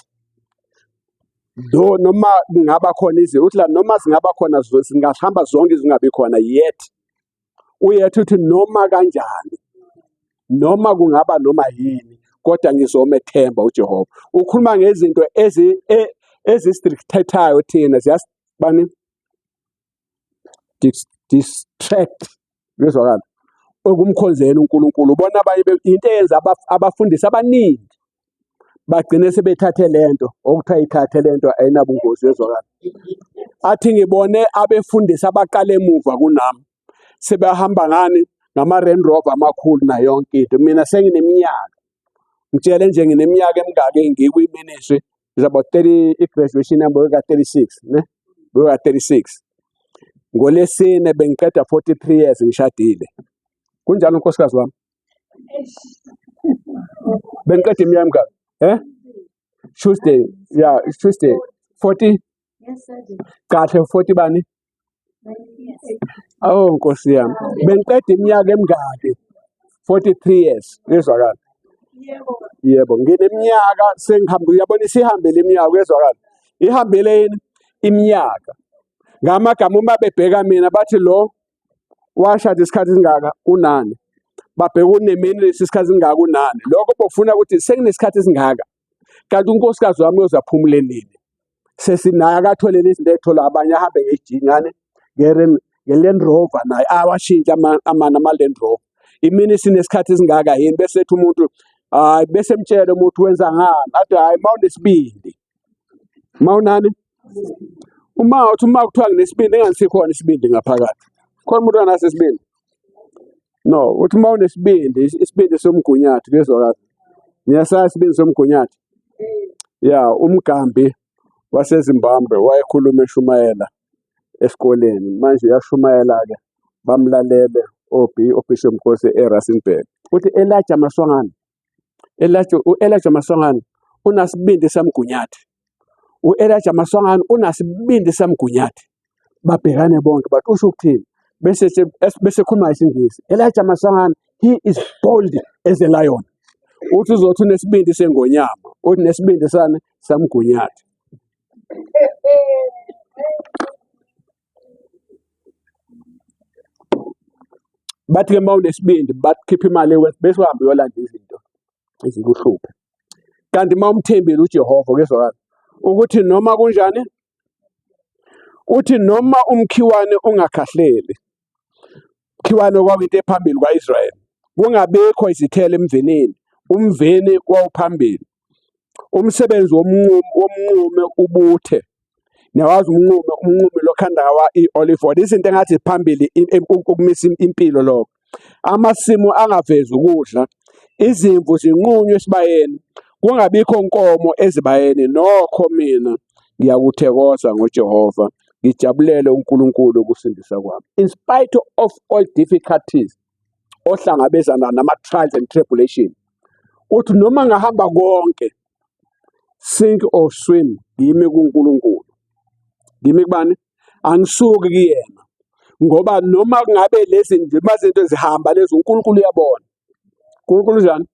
though noma kungaba khona izinto uthi la noma zingaba khona zingahamba zonke zingabi khona yet uyethu uthi noma kanjani noma kungaba noma yini kodwa ngizomethemba uJehova. Ukhuluma ngezinto ezi ezistricthethayo thina ziyasibani distract kuyezwakala okumkhonzeni uNkulunkulu. Ubona abanye into eyenza abafundisi abaningi bagcine sebethathe lento okuthiwa ithathe lento ayinabungozi yezwakala. Athi ngibone abefundisi abaqala emuva kunami sebehamba ngani ngama-Land Rover amakhulu nayo yonke into. Mina sengineminyaka ngitshele nje ngineminyaka emingaki ngikwi-ministry is about 30 i-graduation yami beka-36 ne beka-36 ngolesine bengiqeda 43 years ngishadile. Kunjalo nkosikazi wami? Bengiqeda iminyaka emingaki? Tuesday, yeah, Tuesday 40 kahle 40 bani? Oh Nkosi yami, bengiqeda iminyaka emingaki? 43 years. Ngizwakala? Yebo, ngineminyaka sengihamba, uyabona isihambile iminyaka kuyezwakala. Ihambile yini iminyaka? Ngamagama uma bebheka mina bathi lo washada isikhathi esingaka unani, babheka uneministry isikhathi esingaka unani. Lokho bokufuna ukuthi senginesikhathi esingaka kanti unkosikazi wami uyoze aphumule nini? Sesinaye akathole izinto ey'thola abanye ahambe ngejingane nge-Land Rover naye awashintshe ama-Land Rover. Imini sinesikhathi esingaka yini? Bese ethi umuntu hayi, bese emtshela umuntu wenza ngani, athi hayi mawunesibindi mawunani uma uthi uma kuthiwa nginesibindi enganisikhona isibindi ngaphakathi. Khona umuntu anaso isibindi? No, uthi uma unesibindi isibindi somgunyathi kuyezwakala. Niyasazi isibindi somgunyathi? Ya, umgambi waseZimbabwe wayekhuluma eshumayela esikoleni. Manje uyashumayela-ke bamlalele oBishop Nkosi eRustenburg. Uthi Elijah Maswanganyi, Elijah u-Elijah Maswanganyi unasibindi samgunyathi. U-Elijah Maswanganyi unasibindi samgunyathi. Babhekane bonke bathi usho ukuthini? Bese bese khuluma isiNgisi. Elijah Maswanganyi, he is bold as a lion. Uthi uzothi unesibindi sengonyama, uthi nesibindi sani samgunyathi. Bathi ke mawunesibindi bakhipha imali bese uhambe uyolanda izinto ezikuhluphe. Kanti uma umthembile uJehova kuyezwakala ukuthi noma kunjani, uthi noma umkhiwane ungakhahleli, umkhiwane kwakuyinto ephambili kwa-Israyeli, kungabikho izithelo emvinini, umvini wawuphambili. Umsebenzi womnqume ubuthe. Niyawazi umnqume, umnqume lokhanda ngawa i-olive oil, izinto engathi phambili ukumisa impilo lokho. Amasimu angavezi ukudla, izimvu zinqunywe esibayeni, kungabikho nkomo ezibayeni. Nokho mina ngiyakuthokoza ngoJehova, ngijabulele uNkulunkulu ukusindisa kwami. In spite of all difficulties ohlangabezana nama-trials and tribulation, uthi noma ngahamba konke, sink or swim, ngimi kuNkulunkulu. Ngimi kubani? Angisuki kuyena. Ngoba noma kungabe lezi zinto zihamba lezi, uNkulunkulu uyabona. uNkulunkulu unjani?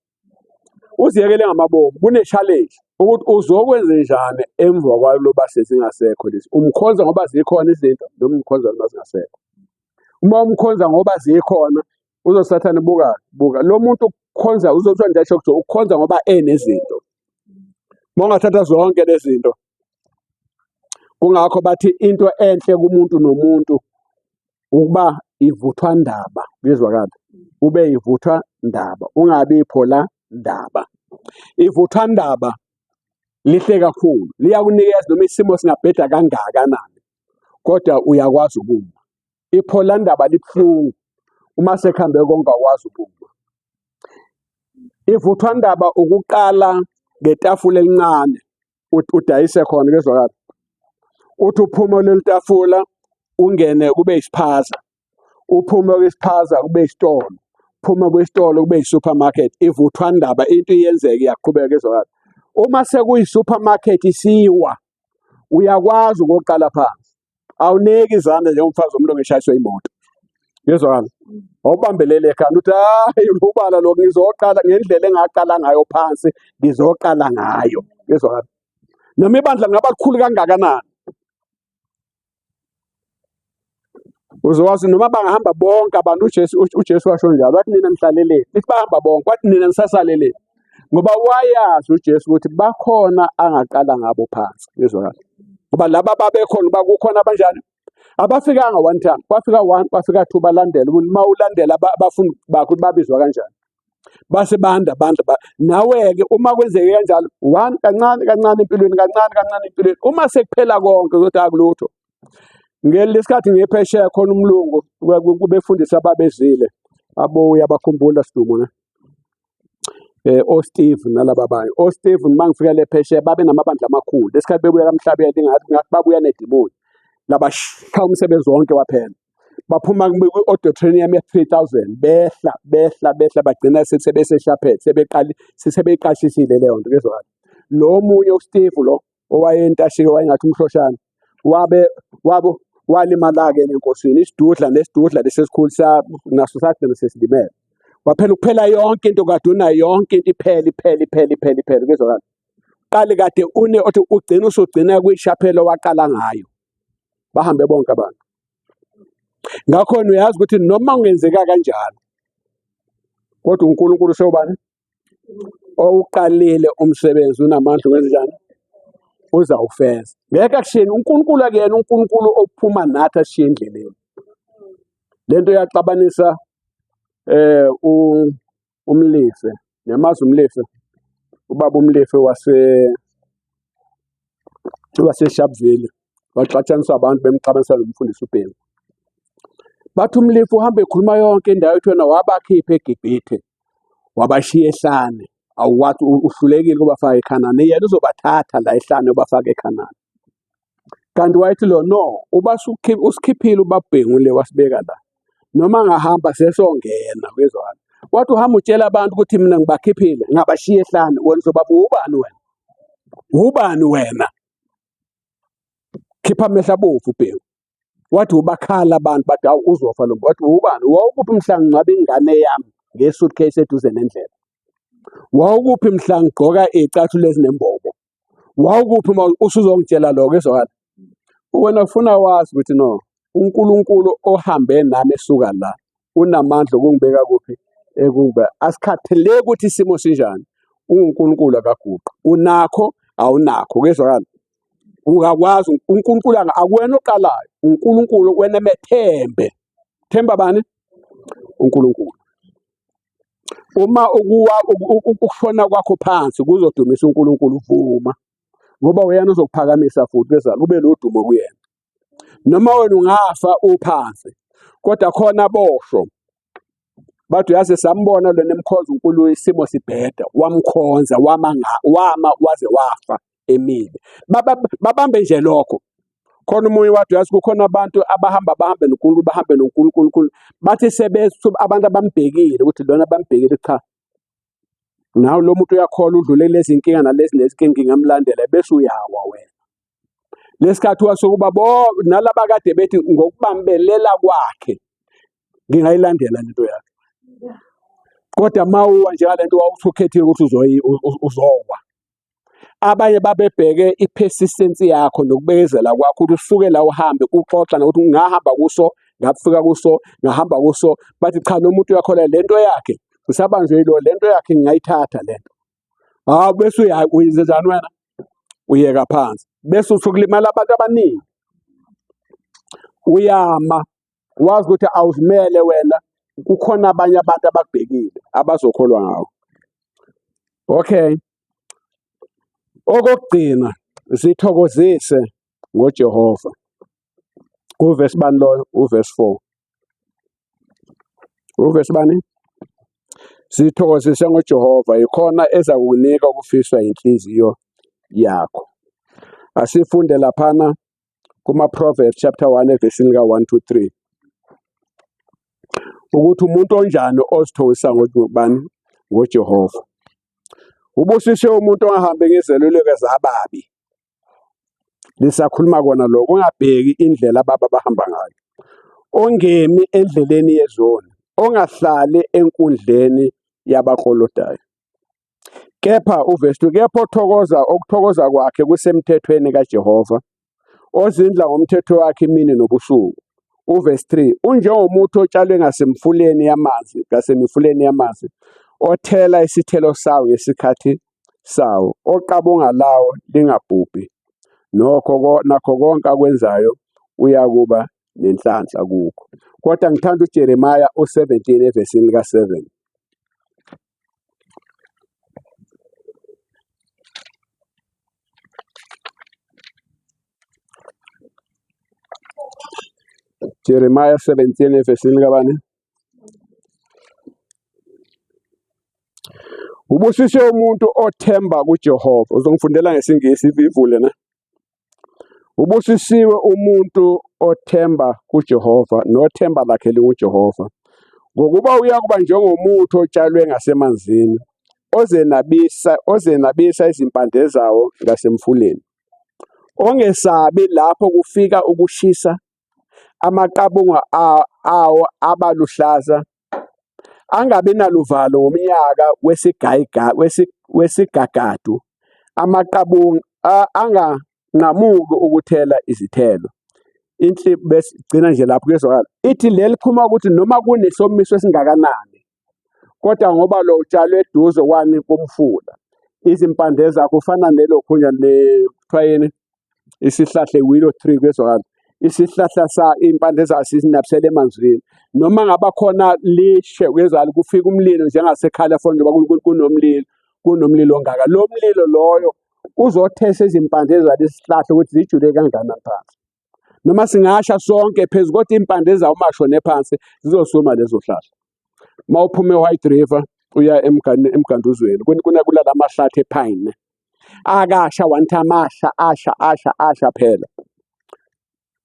Uziyekele ngamabomu. Kune-challenge ukuthi uzokwenze njani emva kwaloba sezingasekho lezi. Umkhonza ngoba zikhona izinto noma umkhonza noma zingasekho. Uma umkhonza ngoba zikhona, uzosathane buka buka lo muntu ukukhonza uzothiwa nje kuthiwa ukukhonza ngoba enezinto. Uma ungathatha zonke lezi zinto, kungakho bathi into enhle kumuntu nomuntu ukuba ivuthwa ndaba, kuyezwakala, ube ivuthwa ndaba, ungabi iphola ndaba. Ivuthwa ndaba lihle kakhulu, liyakunikeza noma isimo singabheda kangakanani, kodwa uyakwazi ukuma. Ipholandaba libuhlungu uma sekuhambe konke awukwazi ukuma. Ivuthwandaba ukuqala ngetafula elincane udayise khona kezwakala. Uthi uphume kuleli tafula ungene kube isiphaza, uphume kwisiphaza kube isitolo, uphume kwisitolo kube i-supermarket. Ivuthwandaba into iyenzeka iyaqhubeka ezwakala. Uma sekuyi-supermarket isiwa uyakwazi ukuqala phansi. Awuniki izandla njengomfazi womlungu eshayiswe imoto. Ngizwakala? Awubambelele ekhanda uthi hayi ubala lo ngizoqala ngendlela engaqala ngayo phansi ngizoqala ngayo. Ngizwakala? Noma ibandla lingaba likhulu kangakanani. Uzowazi noma bangahamba bonke abantu uJesu uJesu washo njalo wathi nina nihlaleleni. Lithi bahamba bonke wathi nina nisasaleleni. Ngoba wayazi uJesu ukuthi bakhona angaqala ngabo phansi. Ngizwakala? Ngoba laba babekhona uba kukhona abanjani abafikanga one time, kwafika one, kwafika two, balandela ukuthi uma ulandela abafundi bakho ukuthi babizwa kanjani, base banda bandla ba nawe-ke uma kwenzeke kanjalo one kancane kancane empilweni, kancane kancane empilweni, uma sekuphela konke uzothi akulutho. Ngelesikhathi ngiphesheya khona umlungu kubefundisi ababezile abuya bakhumbula sidumo ne oSteve nalaba abanye oSteve uma ngifika le phesheya babe namabandla amakhulu lesikhathi bebuya kamhlabeni ngathi ngathi babuya nedimoni labashaya umsebenzi wonke waphela baphuma kwi-auditorium ye-3000 behla behla behla bagcina sebeseshaphethe sebeqali sebeyiqashisile leyo nto kezwakala lo munye uSteve lo owayentashike wayengathi umhloshana wabe wabo walimala-ke nenkosini isidudla nesidudla lesi esikhulu naso sagcina sesilimele waphela ukuphela yonke into kade unayo yonke into iphela iphela iphela iphela iphela kuzwakala qale kade une othi ugcina usugcina kwishaphelo waqala ngayo bahambe bonke abantu ngakho uyazi ukuthi noma kungenzeka kanjalo kodwa uNkulunkulu sewubani owuqalile umsebenzi unamandla ukwenza njani uzawufeza ngeke akushiyeni uNkulunkulu akuyena uNkulunkulu ophuma nathi ashiye endleleni lento yaxabanisa eh uMlife niyamazi uMlife ubaba uMlife wase waseSharpeville waxatshaniswa abantu bemxabanisa nomfundisi uBhengu bathi uMlife uhamba ekhuluma yonke indawo ethi wena wabakhipha eGibhithe wabashiya ehlane awuwathi uhlulekile ukubafaka eKhanani yena uzobathatha la ehlane ubafake eKhanani kanti wayethi lo no uba usikhiphile ubabhengu le wasibeka la noma ngahamba sesongena kwezwana wathi uhamba utshela abantu ukuthi mina ngibakhiphile ngabashiya ehlane wena uzoba ubani wena ubani wena khipha amehlo abovu ubhengu wathi ubakhala abantu bathi awu uzofa lo wathi ubani wawukuphi mhla ngingcwaba ingane yami nge-suitcase eduze nendlela wawukuphi mhla ngigqoka iy'cathulo ezinembobo wawukuphi uma usuzongitshela lokho ezwakala wena ufuna wazi ukuthi no uNkulunkulu ohambe nami esuka la unamandla okungibeka kuphi ekuba asikhathaleki ukuthi isimo sinjani unguNkulunkulu akaguqi unakho awunakho kezwakala ungakwazi uNkulunkulu akuwena oqalayo uNkulunkulu wena methembe themba bani uNkulunkulu. Uma ukuwa ukushona kwakho phansi kuzodumisa uNkulunkulu, vuma ngoba uyena ozokuphakamisa futhi bese kube nodumo kuyena. Noma wena ungafa uphansi kodwa khona bosho bathi uyazi sambona lona emkhonza uNkulunkulu isimo sibheda wamkhonza wama wama waze wafa emile. Babambe nje lokho. Khona omunye wathi uyazi kukhona abantu abahamba bahambe noNkulunkulu bahambe noNkulunkulu bathi sebesu abantu abambhekile ukuthi lona bambhekile cha nawe lo muntu uyakholwa udlule lezi nkinga nalezi nezinkinga ngingamlandela bese uyawa wena. Lesikhathi wasukuba bo nalaba kade bethi ngokubambelela kwakhe ngingayilandela lento yakhe. Kodwa mawuwa njengalento wawuthi ukhethile ukuthi uzowa. Abanye babebheke i-persistence yakho nokubekezela kwakho ukuthi usuke la uhambe uxoxa nokuthi ngahamba kuso ngafika kuso ngahamba kuso bathi cha lo muntu uyakholwa le nto yakhe ngisabanjwe yilo le nto yakhe ngingayithatha le nto. Hawu bese uyenze njani wena? Uyeka phansi bese uthi kulimala abantu abaningi. Uyama wazi ukuthi awuzimele wena kukhona abanye abantu abakubhekile abazokholwa ngawe. Okay. Okokugcina zithokozise ngoJehova. Uvesi bani loyo? Uvesi 4. Uvesi bani? Zithokozise ngoJehova yikhona eza kukunika okufiswa inhliziyo yakho. Asifunde laphana kuma-Proverbs chapter 1 evesini ka-1 to 3 ukuthi umuntu onjani ozithokozisa ngobani ngoJehova. Ubusiswe umuntu ongahambi ngezeluleko zababi. Lisakhuluma kona lokho, ungabheki indlela ababa bahamba ngayo. Ongemi endleleni yezoni, ongahlali enkundleni yabaklolodayo. Kepha uvesi 2 kepha othokoza okuthokoza kwakhe kusemthethweni kaJehova, ozindla ngomthetho wakhe imini nobusuku. Uvesi 3 unjengomuthi otshalwe ngasemfuleni yamanzi, ngasemifuleni yamanzi, othela isithelo sawo ngesikhathi sawo, oqabunga lawo lingabhubhi. Nokho nakho konke akwenzayo uyakuba nenhlanhla kukho. Kodwa ngithanda uJeremiya u-17 evesini lika-7. Jeremiah 17 evesini kabani? Ubusiswe umuntu othemba kuJehova. Uzongifundela ngesiNgisi ivule ne? Ubusisiwe umuntu othemba kuJehova nothemba lakhe linguJehova, ngokuba uyakuba njengomuthi otshalwe ngasemanzini, ozenabisa ozenabisa izimpande zawo ngasemfuleni, ongesabi lapho kufika ukushisa, amaqabunga awo abaluhlaza, angabi naluvalo ngomnyaka wesigagadu, amaqabunga anganqamuki ukuthela izithelo. Bese gcina nje lapho kuyezwakala. Ithi leli phuma ukuthi noma kunesomiso esingakanani kodwa ngoba lo utshalwe eduze kwani komfula, izimpande zakho ufana nelokhunya le kuthiwa yini isihlahla i-willow tree kuyezwakala isihlahla sa iy'mpande zaso izinabisele emanzini noma ngaba khona lishe kuyezwakala kufika umlilo njengaseCalifornia njengoba kunomlilo kunomlilo ongaka lo mlilo loyo uzothesa izimpande zalesi sihlahla ukuthi zijule kangakanani phansi noma singasha sonke phezu kodwa iy'mpande zawo uma shone phansi zizosuma lezo hlahla uma uphuma e-White River uya emganduzweni kunalala mahlathi ephayini akasha one time asha asha asha asha phela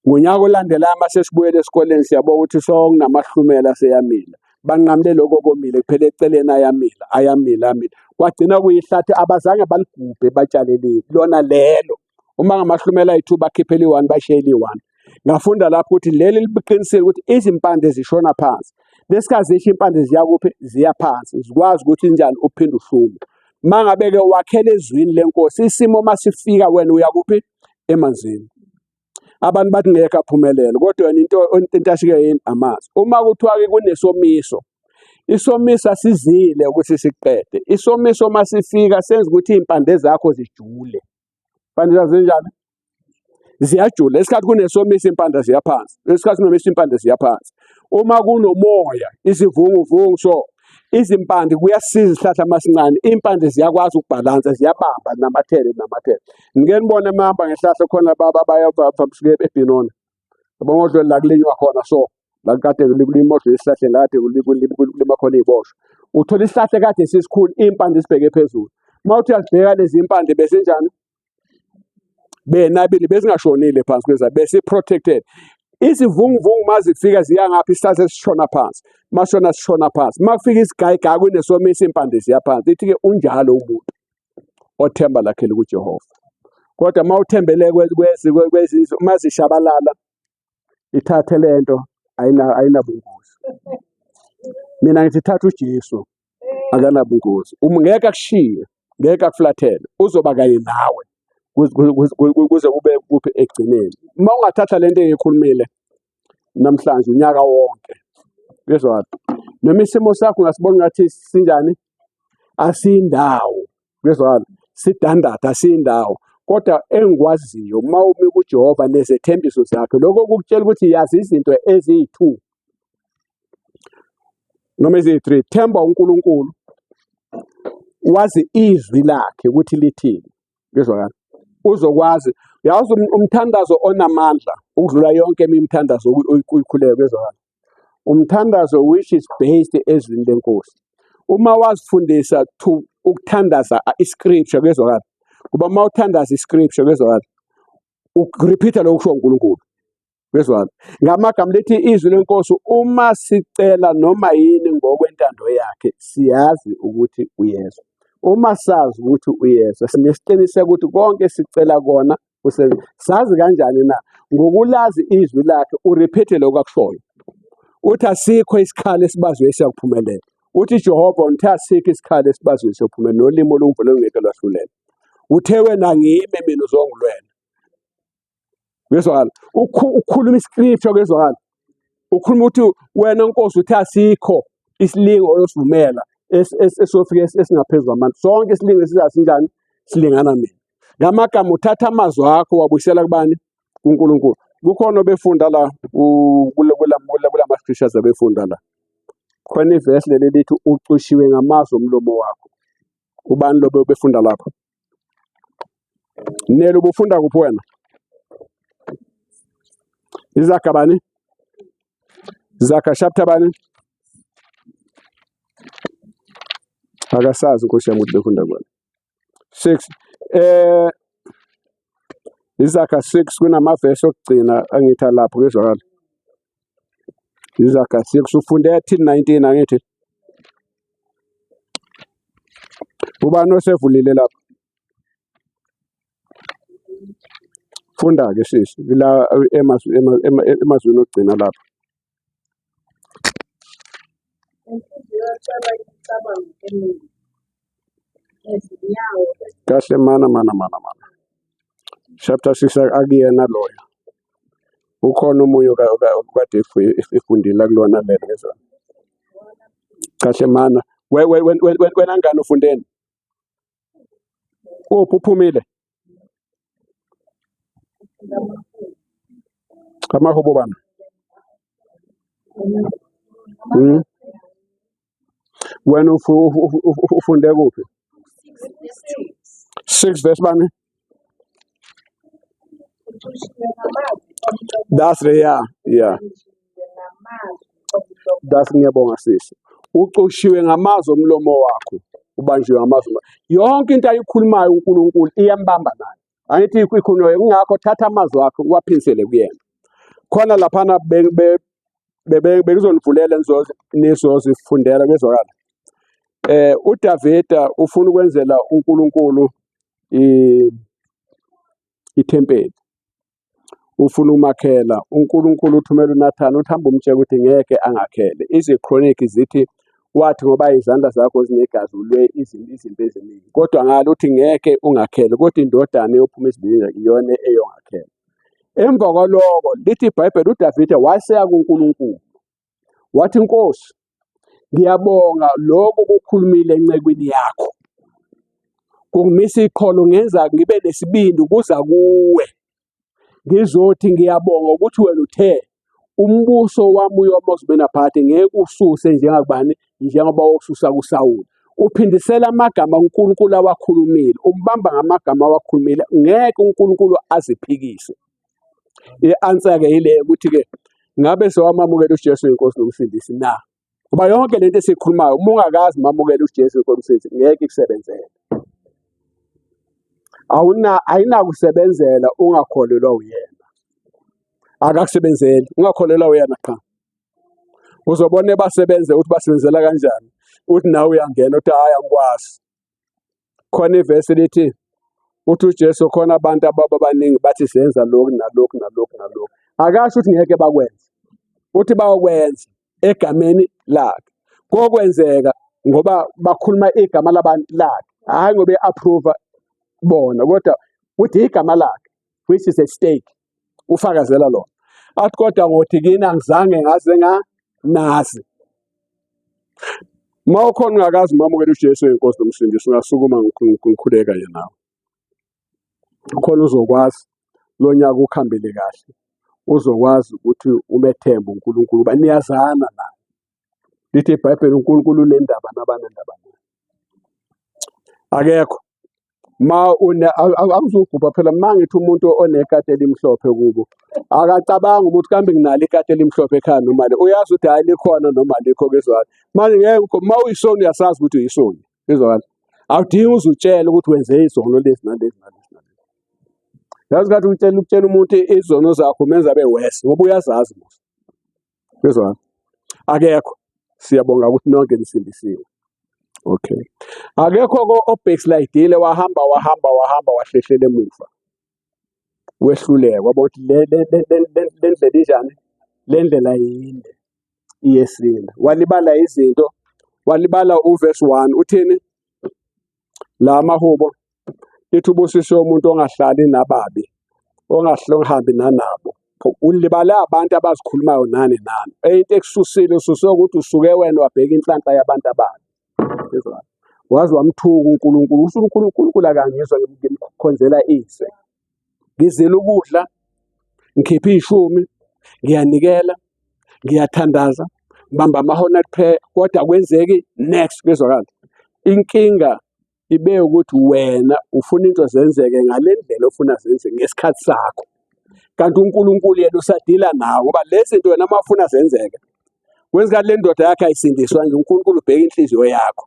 ngonyaka olandelayo uma sesibuyele esikoleni siyabona ukuthi sokunamahlumela aseyamila banqamule lokho komile kuphela eceleni ayamila ayamila amila kwagcina kuyihlathi abazange baligubhe batshalelile lona lelo uma ngamahlumela ayi-two bakhiphela i-one bashiyela i-one ngafunda lapho ukuthi leli liqinisile ukuthi izimpande zishona phansi lesikhathi zisho impande ziya kuphi ziya phansi zikwazi ukuthi njani uphinde uhlume uma ngabe-ke wakhela ezwini lenkosi isimo uma sifika wena uya kuphi emanzini abantu bathi ngeke aphumelele kodwa yena into into ashike yini amanzi uma kuthiwa-ke kunesomiso isomiso asizile ukuthi siqede isomiso uma sifika senza ukuthi iy'mpande zakho zijule impande zakho zinjani ziyajula isikhathi kunesomiso impande ziyaphansi isikhathi kunomiso impande ziyaphansi uma kunomoya isivunguvungu so Izimpande kuyasiza isihlahla masincane, iy'mpande ziyakwazi ukubhalansa, ziyabamba namathele namathele. Ngike nibone uma hamba ngehlahla khona bayavamsuke eBhenoni. Yabo ngodlwe la kulinywa khona so la kade kulima odlwe esihlahleni la kade kulima khona iy'boshwa. Uthola isihlahla kade sisikhulu iy'mpande zibheke phezulu. Uma uthi uyazibheka lezi mpande bezinjani? Benabile bezingashonile phansi kweza besi-protected. Izivunguvungu uma zifika ziya ngapha isihlahla sishona phansi. Mashona sishona phansi. Uma kufika isigayigayi kunesomiso iy'mpande ziya phansi. Ithi-ke unjalo umuntu othemba lakhe likuJehova. Kodwa uma uthembele kwezizwe uma zishabalala ithathe lento ayinabungozi. Mina ngithi thatha uJesu akanabungozi. Uma ngeke akushiye, ngeke akuflathele, uzoba kanye nawe kuze kube kuphi ekugcineni. Uma ungathatha lento engiyikhulumile namhlanje unyaka wonke, kuyezwakala. Noma isimo sakho ungasibona ngathi sinjani, asindawo Kuyezwakala, sidandatha asindawo. Kodwa engikwaziyo uma umi kuJehova nezethembiso zakhe, lokho kukutshela ukuthi yazi izinto eziyi-2 noma eziyi-3. Themba uNkulunkulu, wazi izwi lakhe ukuthi lithini. Kuyezwakala, uzokwazi. Yazi umthandazo onamandla ukudlula yonke eminye imithandazo oyikhuleka. Kuyezwakala, umthandazo which is based ezwini lenkosi. Uma wazifundisa to ukuthandaza iscripture, kuyezwakala, kuba uma uthandaza iscripture, kuyezwakala, ukurepeat lokho kusho uNkulunkulu. Kuyezwakala, ngamagama lithi izwi lenkosi, uma sicela noma yini ngokwentando yakhe, siyazi ukuthi uyezwa. Uma sazi ukuthi uyezwa, sinesiqiniseko ukuthi konke sicela kona usenza. Sazi kanjani na? Ngokulazi izwi lakhe, urepeat lokho akushoyo. Uthi asikho isikhali esibaziwe esiyakuphumelela. Uthi Jehova uthe asikho isikhali esibaziwe esiyophumelela, nolimi olungivule ngeke lwahlulela. Uthe wena ngime mina uzongilwela. Kuyezwakala. Ukhuluma iscripture, kuyezwakala. Ukhuluma ukuthi wena Nkosi uthe asikho isilingo oyosivumela esofike esingaphezu kwamandla. Sonke isilingo esizasinjani silingana mina. Ngamagama uthatha amazwi akho wabuyisela kubani? KuNkulunkulu. Kukhona obefunda la kulama scriptures abefunda la. Khona ivesi leli lithi ucushiwe ngamazwi omlomo wakho. Ubani lo befunda lapha? Nelo ubufunda kuphi wena? Izaga bani? Zaga chapter bani? Akasazi Nkosi yami ukuthi befunda kwena. 6 Izaga 6 kunamavesi okugcina angithi alapho kuyezwakala. Izaga 6 ufunde 19 angithi. Ubani osevulile lapho? Funda-ke sisi la emazwini okugcina lapho. Inhliziyo yacaba imicabango emibi, nezinyawo Kahle mana mana mana mana. Chapter 6 akuyena loyo. Ukhona omunye okade efundile kulona lelo ngezona. Kahle mana. Wena ngane ufundeni? Uphi uphumile? Amahubo bani? Hmm? Wena ufunde kuphi? 6 verse bani? That's the yeah, yeah. That's ngiyabonga sisi. Ucushiwe ngamazwi omlomo wakho, ubanjiwe ngamazwi. Yonke into ayikhulumayo uNkulunkulu iyambamba naye. Angithi ikhulunywa kungakho thatha amazwi akho uwaphinsele kuyena. Khona laphana bekuzonivulela nizozifundela kuyezwakala. UDavida ufuna ukwenzela uNkulunkulu ithempeli. Ufuna ukumakhela. uNkulunkulu uthumela uNathani uthi hamba umtshele ukuthi ngeke angakhele. Izikroniki zithi wathi ngoba izandla zakho zinegazi ulwe izinto eziningi. Kodwa ngalo uthi ngeke ungakhele, kodwa indodana eyophuma esibilini iyona eyongakhela. Emva kwaloko lithi iBhayibheli uDavide waseya kuNkulunkulu wathi, Nkosi, ngiyabonga lokho okukhulumile encekwini yakho. Kungimisa iqholo ngenza ngibe nesibindi ukuza kuwe. Ngizothi ngiyabonga ukuthi wena uthe umbuso wami uyoma uzube naphakade, ngeke ususe njengakubani njengoba wokususa kuSawuli. Uphindisela amagama uNkulunkulu awakhulumile, umbamba ngamagama awakhulumile, ngeke uNkulunkulu aziphikise. I-answer-ke yile ukuthi-ke ngabe sewamamukela uJesu inkosi nomsindisi na? Ngoba yonke lento esiyikhulumayo uma ungakazi mamukela uJesu inkosi nomsindisi ngeke ikusebenzele. Awuna ayinakusebenzela ungakholelwa uyena. Akakusebenzeli, ungakholelwa uyena qha. Uzobona basebenze ukuthi basebenzela kanjani. Uthi nawe uyangena uthi hayi angikwazi. Khona ivesi lithi uthi uJesu khona abantu ababa baningi bathi senza lokhu nalokhu nalokhu nalokhu. Akasho ukuthi ngeke bakwenze. Uthi bayokwenza egameni lakhe. Kokwenzeka ngoba bakhuluma igama labantu lakhe. Hhayi ngoba e-approve bona kodwa uthi igama lakhe which is a stake. Ufakazela lona. Athi kodwa ngothi kini angizange ngaze nganazi. Uma ukhona ungakazi mamukela uJesu inkosi nomsindisi ungasukuma ngikhuleka yena nawe. Khona uzokwazi lo nyaka ukuhambele kahle. Uzokwazi ukuthi umethembe uNkulunkulu uba niyazana naye. Lithi iBhayibheli uNkulunkulu unendaba nabanendaba naye. Akekho ma une awuzugubha phela uma ngithi umuntu onekati elimhlophe kubo akacabanga ukuthi kambe nginalo ikati elimhlophe ekhaya noma le uyazi ukuthi hhayi likhona noma alikho kezwakala manje ngeke uma uyisoni uyasazi ukuthi uyisoni kezwakala awudingi uze utshele ukuthi wenze izono lezi nalezi nalezi nalezi yazi kathi utshela ukutshela umuntu izono zakho umenza abe worse ngoba uyazazi mos kezwakala akekho siyabonga ukuthi nonke nisindisiwe. Okay, akekho ko obackslidile wahamba wahamba wahamba wahlehlela emuva wehluleka wabona ukuthi le ndlela injani, le ndlela yinde iyesinda. Walibala izinto, walibala uverse 1 uthini la mahubo lithi ubusiswe umuntu ongahlali nababi ongahambi nanabo. Ulibale abantu abazikhulumayo nani nani. Into ekususile ususwe ukuthi usuke wena wabheka inhlanhla yabantu ababi. Waze wamthuka uNkulunkulu, usho uNkulunkulu akangizwa ngimkhonzela ize. Ngizila ukudla, ngikhipha ishumi, ngiyanikela, ngiyathandaza, ngibamba ama-whole prayer kodwa akwenzeki next kuyezwakala. Inkinga ibe ukuthi wena ufuna into zenzeke ngale ndlela ofuna zenzeke ngesikhathi sakho. Kanti uNkulunkulu yena usadila nawe ngoba lezi zinto wena uma ufuna zenzeke. Kwenza le ndoda yakhe ayisindiswa nje uNkulunkulu ubheka inhliziyo yakho.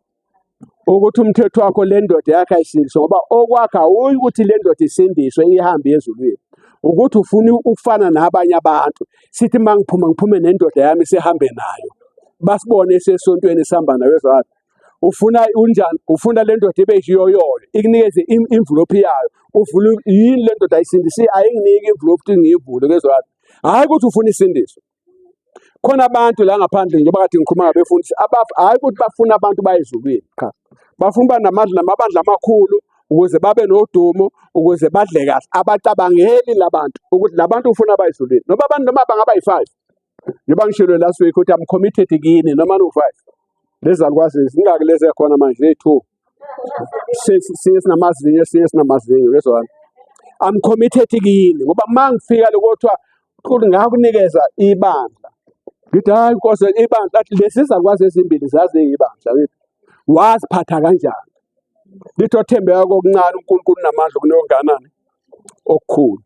Ukuthi umthetho wakho le ndoda yakhe ayisindiswe ngoba okwakho awuyi ukuthi le ndoda isindiswe ihambe ezulwini. Ukuthi ufuna ukufana nabanye abantu. Sithi uma ngiphuma ngiphume nendoda yami sihambe nayo. Basibone sesontweni sihamba nayo ezwakala. Ufuna unjani? Ufuna le ndoda ibe yiyoyoyo ikunikeze imvulophi yayo. Uvula yini le ndoda ayisindisi ayinginiki imvulophi ukuthi ngiyivule kezwakala. Hhayi ukuthi ufuna isindiso. Khona abantu la ngaphandle njengoba kade ngikhuluma ngabefundisi hhayi ukuthi bafuna abantu baye ezulwini qha. Bafuna uba namandla namabandla amakhulu ukuze babe nodumo ukuze badle kahle. Abacabangeli labantu ukuthi labantu ufuna baye ezulwini. Noma abantu noma bangaba yi-5. Njengoba ngishilo last week ukuthi I'm committed kini noma nu-5. Lezi zalukwazi zingaki lezi ekhona manje eyi-2. Siye sinamazinyo siye sinamazinyo kezwakala. I'm committed kini ngoba uma ngifika lokothiwa uNkulunkulu ngakunikeza ibandla. Ngithi hayi Nkosi ibandla athi lezi zakwazi ezimbili zaziyibandla ngithi waziphatha kanjani? Lithi othembeka kokuncane uNkulunkulu unamandla kunokunganani okukhulu.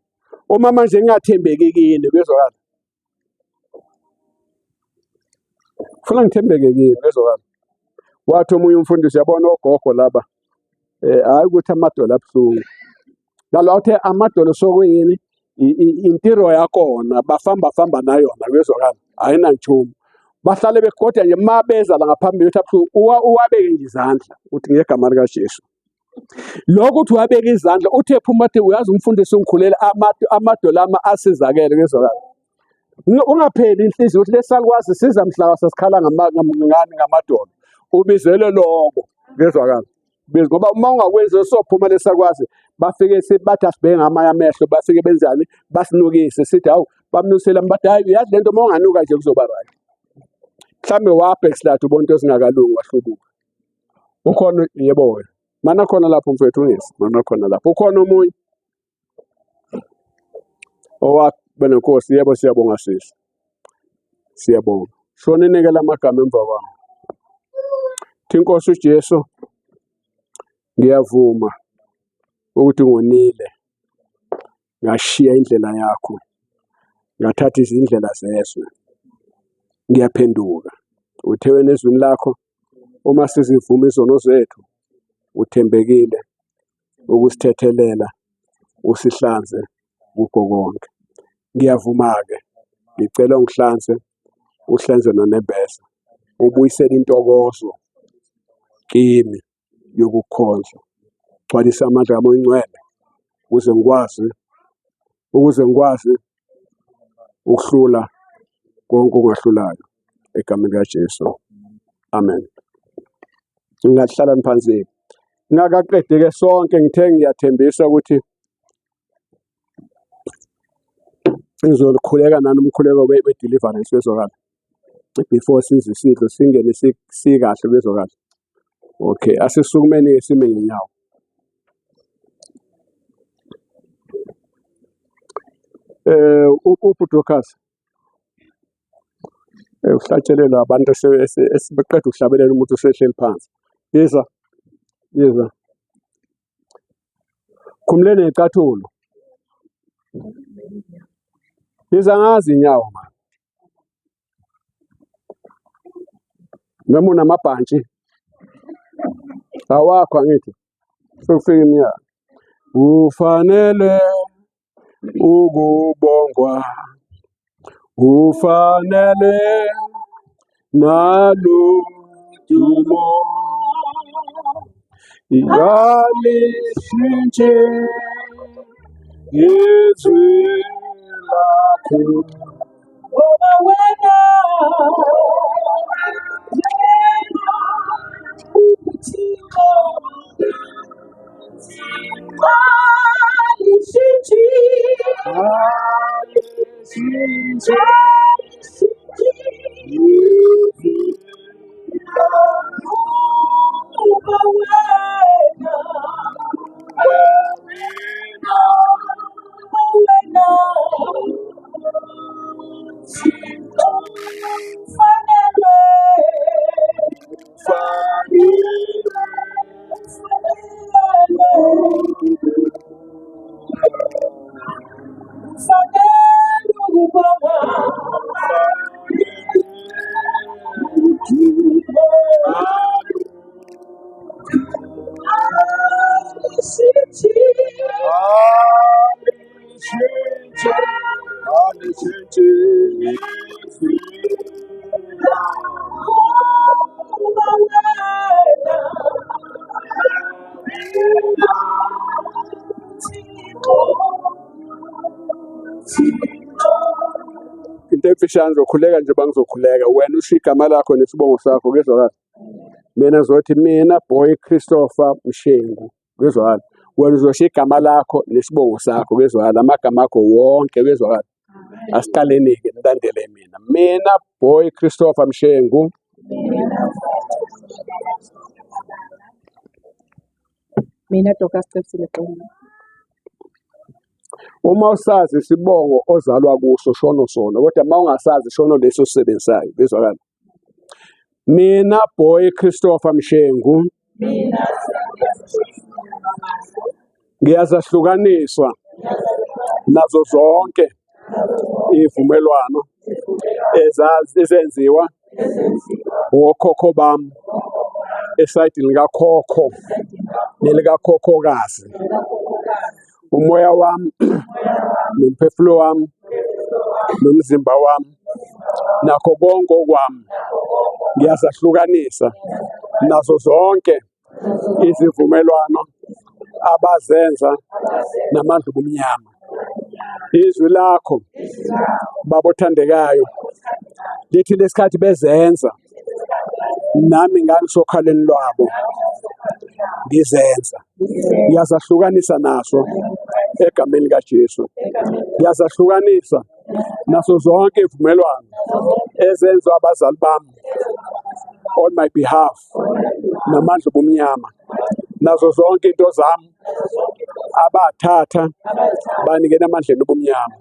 Uma manje ngingathembeki kini kuyezwakala. Funa ngithembeke kini kuyezwakala. Wathi omunye umfundisi yabona ogogo laba hayi ukuthi amadolo abuhlungu. Lalo uthe amadolo sokuyini intiro yakona bafamba famba nayona kuyezwakala ayinantshumo. Bahlale begoda nje uma beza la ngaphambili uthi abuhlungu uwabeke nje izandla uthi ngegama likaJesu. Lokho uthi wabeka izandla uthe phuma athi uyazi umfundisi ungikhulela amadolo ami asizakele kuyezwakala. Ungapheli inhliziyo ukuthi lesalukwazi siza mhla sasikhala ngani ngamadolo. Ubizelwe lokho kuyezwakala. Ngoba uma ungakwenzi sophuma lesakwazi bafike bathi asibheke ngamanye amehlo bafike benzani basinukise sithi hawu bamnusela bathi hayi uyazi lento uma unganuka nje kuzoba right. Mhlambe wa-backslide ubona into ezingakalungi wahlubuka. Ukhona yebo wena. Mana khona lapho mfethu ungesi, mana khona lapho. Ukhona omunye owabe nenkosi yebo siyabonga sisi. Siyabonga. Shona inike lamagama emva kwami. Thi Nkosi uJesu, ngiyavuma ukuthi ngonile, ngashiya indlela yakho, ngathatha izindlela zezwe. Ngiyaphenduka. Uthe wena ezwini lakho, uma sizivuma izono zethu, uthembekile ukusithethelela, usihlanze kukho konke. Ngiyavuma-ke, ngicela ungihlanze, uhlanze nonembeza, ubuyisele intokozo kimi yokukhonza. Gcwalisa amandla kaMoya oNgcwele ukuze ngikwazi ukuze ngikwazi ukuhlula konke okungahlulayo egameni likaJesu. Amen. Ngingahlala phansi. Ngingakaqedi-ke sonke ngithe ngiyathembisa ukuthi ngizolikhuleka nani umkhuleko we-deliverance wezwakala before size isidlo singene sikahle kwezwakala. Okay, asisukumeni-ke sime ngenyawo. Eh uphi uDorcas? Uhlatshelelwa abantu esebeqeda ukuhlabelela umuntu usehleli phansi. Yiza, yiza. Khumuleni iy'cathulo. Yiza ngazi inyawo mani. Noma unamabhantshi awakho angithi sekufika iminyaka. Ufanele ukubongwa, ufanele naludumo, alishintshe izwi lakho. Ngoba wena wena uThixo alishintshi Alishintshe alishintshi izwi lakho. ngoba wena Wena wena Thixo fanele fanele fanele ukubongwa alishintshi Alishintshe alishintshe izwi lakho. ngoba wena Thixo Thixo Into emfishane ngizokhuleka nje bangizokhuleka wena usho igama lakho nesibongo sakho kuyezwakala. Mina ngizothi mina boy Christopher Mshengu kuyezwakala. Wena uzosho igama lakho nesibongo sakho kuyezwakala, amagama akho wonke kuyezwakala. Asiqaleni-ke nilandele mina. Mina boy Christopher Mshengu Mina Dorcas Cebisile Xulu. Uma usazi isibongo ozalwa kuso shono sona, kodwa uma ungasazi shono leso osisebenzisayo kuyezwakala. Mina boy Christopher Mshengu ngiyazahlukaniswa nazo zonke ivumelwano ezenziwa wokhokho bami esayidini likakhokho nelikakhokhokazi. Umoya wami nomphefumulo wami nomzimba wami nakho konke okwami ngiyazahlukanisa nazo zonke izivumelwano abazenza namandla obumnyama. Izwi lakho baba othandekayo lithi lesikhathi bezenza nami ngangisokhaleni lwabo ngizenza. Ngiyazahlukanisa naso egameni likaJesu. Ngiyazahlukanisa naso zonke ivumelwano ezenziwa abazali bami on my behalf namandla obumnyama nazo zonke into zami abathatha banikela emandleni obumnyama.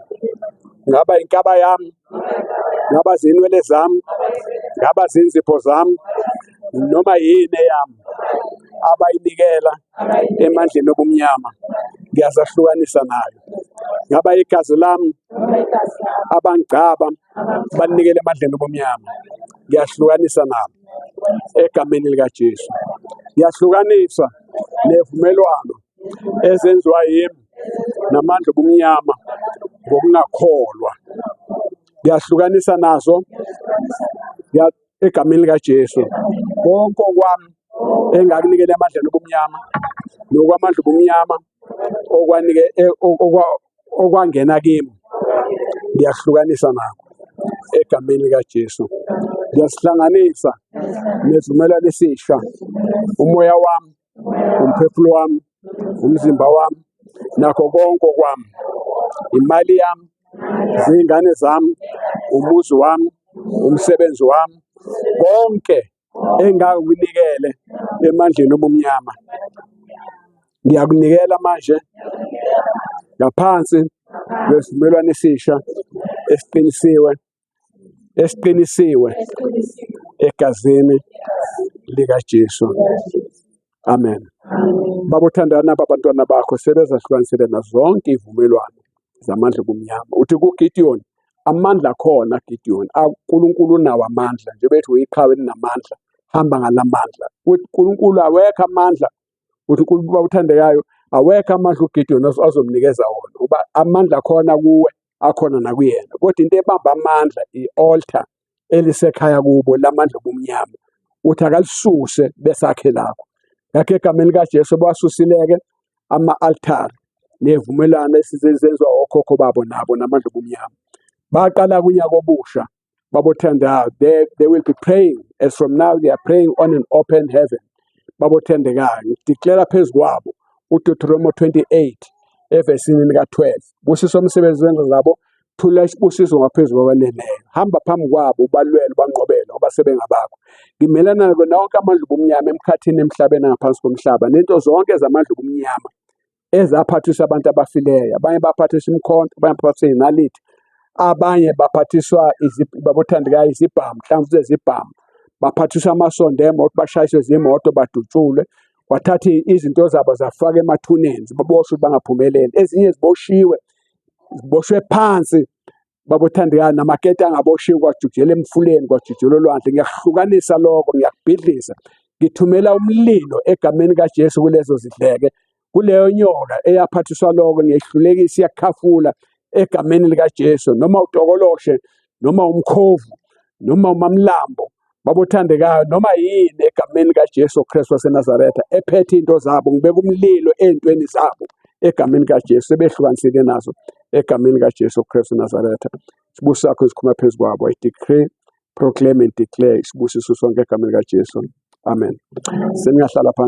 Ngaba inkaba yami, ngaba zinwele zami, ngaba zinzipho zami, Noma yini eyami abayinikela emandleni obumnyama, ngiyazahlukanisa nayo. Ngaba igazi lami abangigcaba balinikele emandleni obumnyama, ngiyahlukanisa nabo egameni likaJesu. Ngiyahlukanisa nevumelwano ezenziwa yimi namandla obumnyama ngokungakholwa. Ngiyahlukanisa nazo egameni likaJesu. Konke okwami engakunikela emandleni obumnyama nokwamandla obumnyama okwanike okwangena kimi, ngiyahlukanisa nakho egameni likaJesu. Ngiyasihlanganisa nesivumelwano esisha, umoya wami, umphefumulo wami, umzimba wami, nakho konke okwami, imali yami, zingane zami, umuzi wami, umsebenzi wami, konke engakunikele emandleni obumnyama ngiyakunikela manje ngaphansi kwesivumelwano esisha esiqinisiwe esiqinisiwe egazini likaJesu. Amen. Baba othandana, naba abantwana bakho sebezahlukanisele nazo zonke ivumelwano zamandla obumnyama. Uthi kuGideon, amandla akhona Gideon, uNkulunkulu unawo amandla, njengoba ethi uyiqhawe elinamandla, hamba ngalamandla. Uthi uNkulunkulu awekho amandla, uthi uNkulunkulu Baba othandekayo awekho amandla uGideon azomnikeza wona, ngoba amandla akhona kuwe akhona nakuyena. Kodwa into ebamba amandla i-altar elisekhaya kubo lamandla obumnyama, uthi akalisuse bese akhe lakho. Ngakho egameni likaJesu bawasusileke ama-altare nevumelwano esizenziwa okhokho babo nabo namandla obumnyama. Baqala kunyaka obusha babothandayo, they will be praying as from now they are praying on an open heaven. Babothandekayo, ngideclare phezu kwabo uDeuteronomy 28 evesini lika-12, busisa umsebenzi wezandla zabo, thula isibusiso ngaphezu kwakwaneleyo, hamba phambi kwabo ubalwele ubanqobele ngoba sebengabakho. Ngimelana nonke amandla obumnyama emkhathini, emhlabeni, ngaphansi komhlaba, nento zonke zamandla obumnyama ezaphathiswa abantu abafileyo. Abanye baphathiswa imikhonto, abanye baphathiswa iy'naliti, abanye baphathiswa babothandekayo izibhamu, mhlawumbe zezibhamu, baphathiswa amasondo emoto, bashayiswe zimoto, badutshulwe, kwathatha izinto zabo zafaka emathuneni, zibaboshwe ukuthi bangaphumeleli. Ezinye ziboshiwe, ziboshwe phansi babothandekayo, namakete angaboshiwe, kwajujela emfuleni, kwajujela olwandle. Ngiyakuhlukanisa lokho, ngiyakubhidliza, ngithumela umlilo egameni kaJesu kulezo zidleke, kuleyo nyoka eyaphathiswa lokho, ngiyayihlulekisa, iyakhafula egameni likaJesu. Noma utokoloshe, noma umkhovu, noma umamlambo, babothandekayo, noma yini egameni likaJesu Kristu waseNazaretha ephethe into zabo, ngibeka umlilo ey'ntweni zabo egameni likaJesu, sebehlukanisile nazo egameni likaJesu Kristu Nazaretha. Isibusiso sakho sikhuluma phezu kwabo. I decree, proclaim and declare isibusiso sonke egameni likaJesu. Amen. Seningahlala phansi.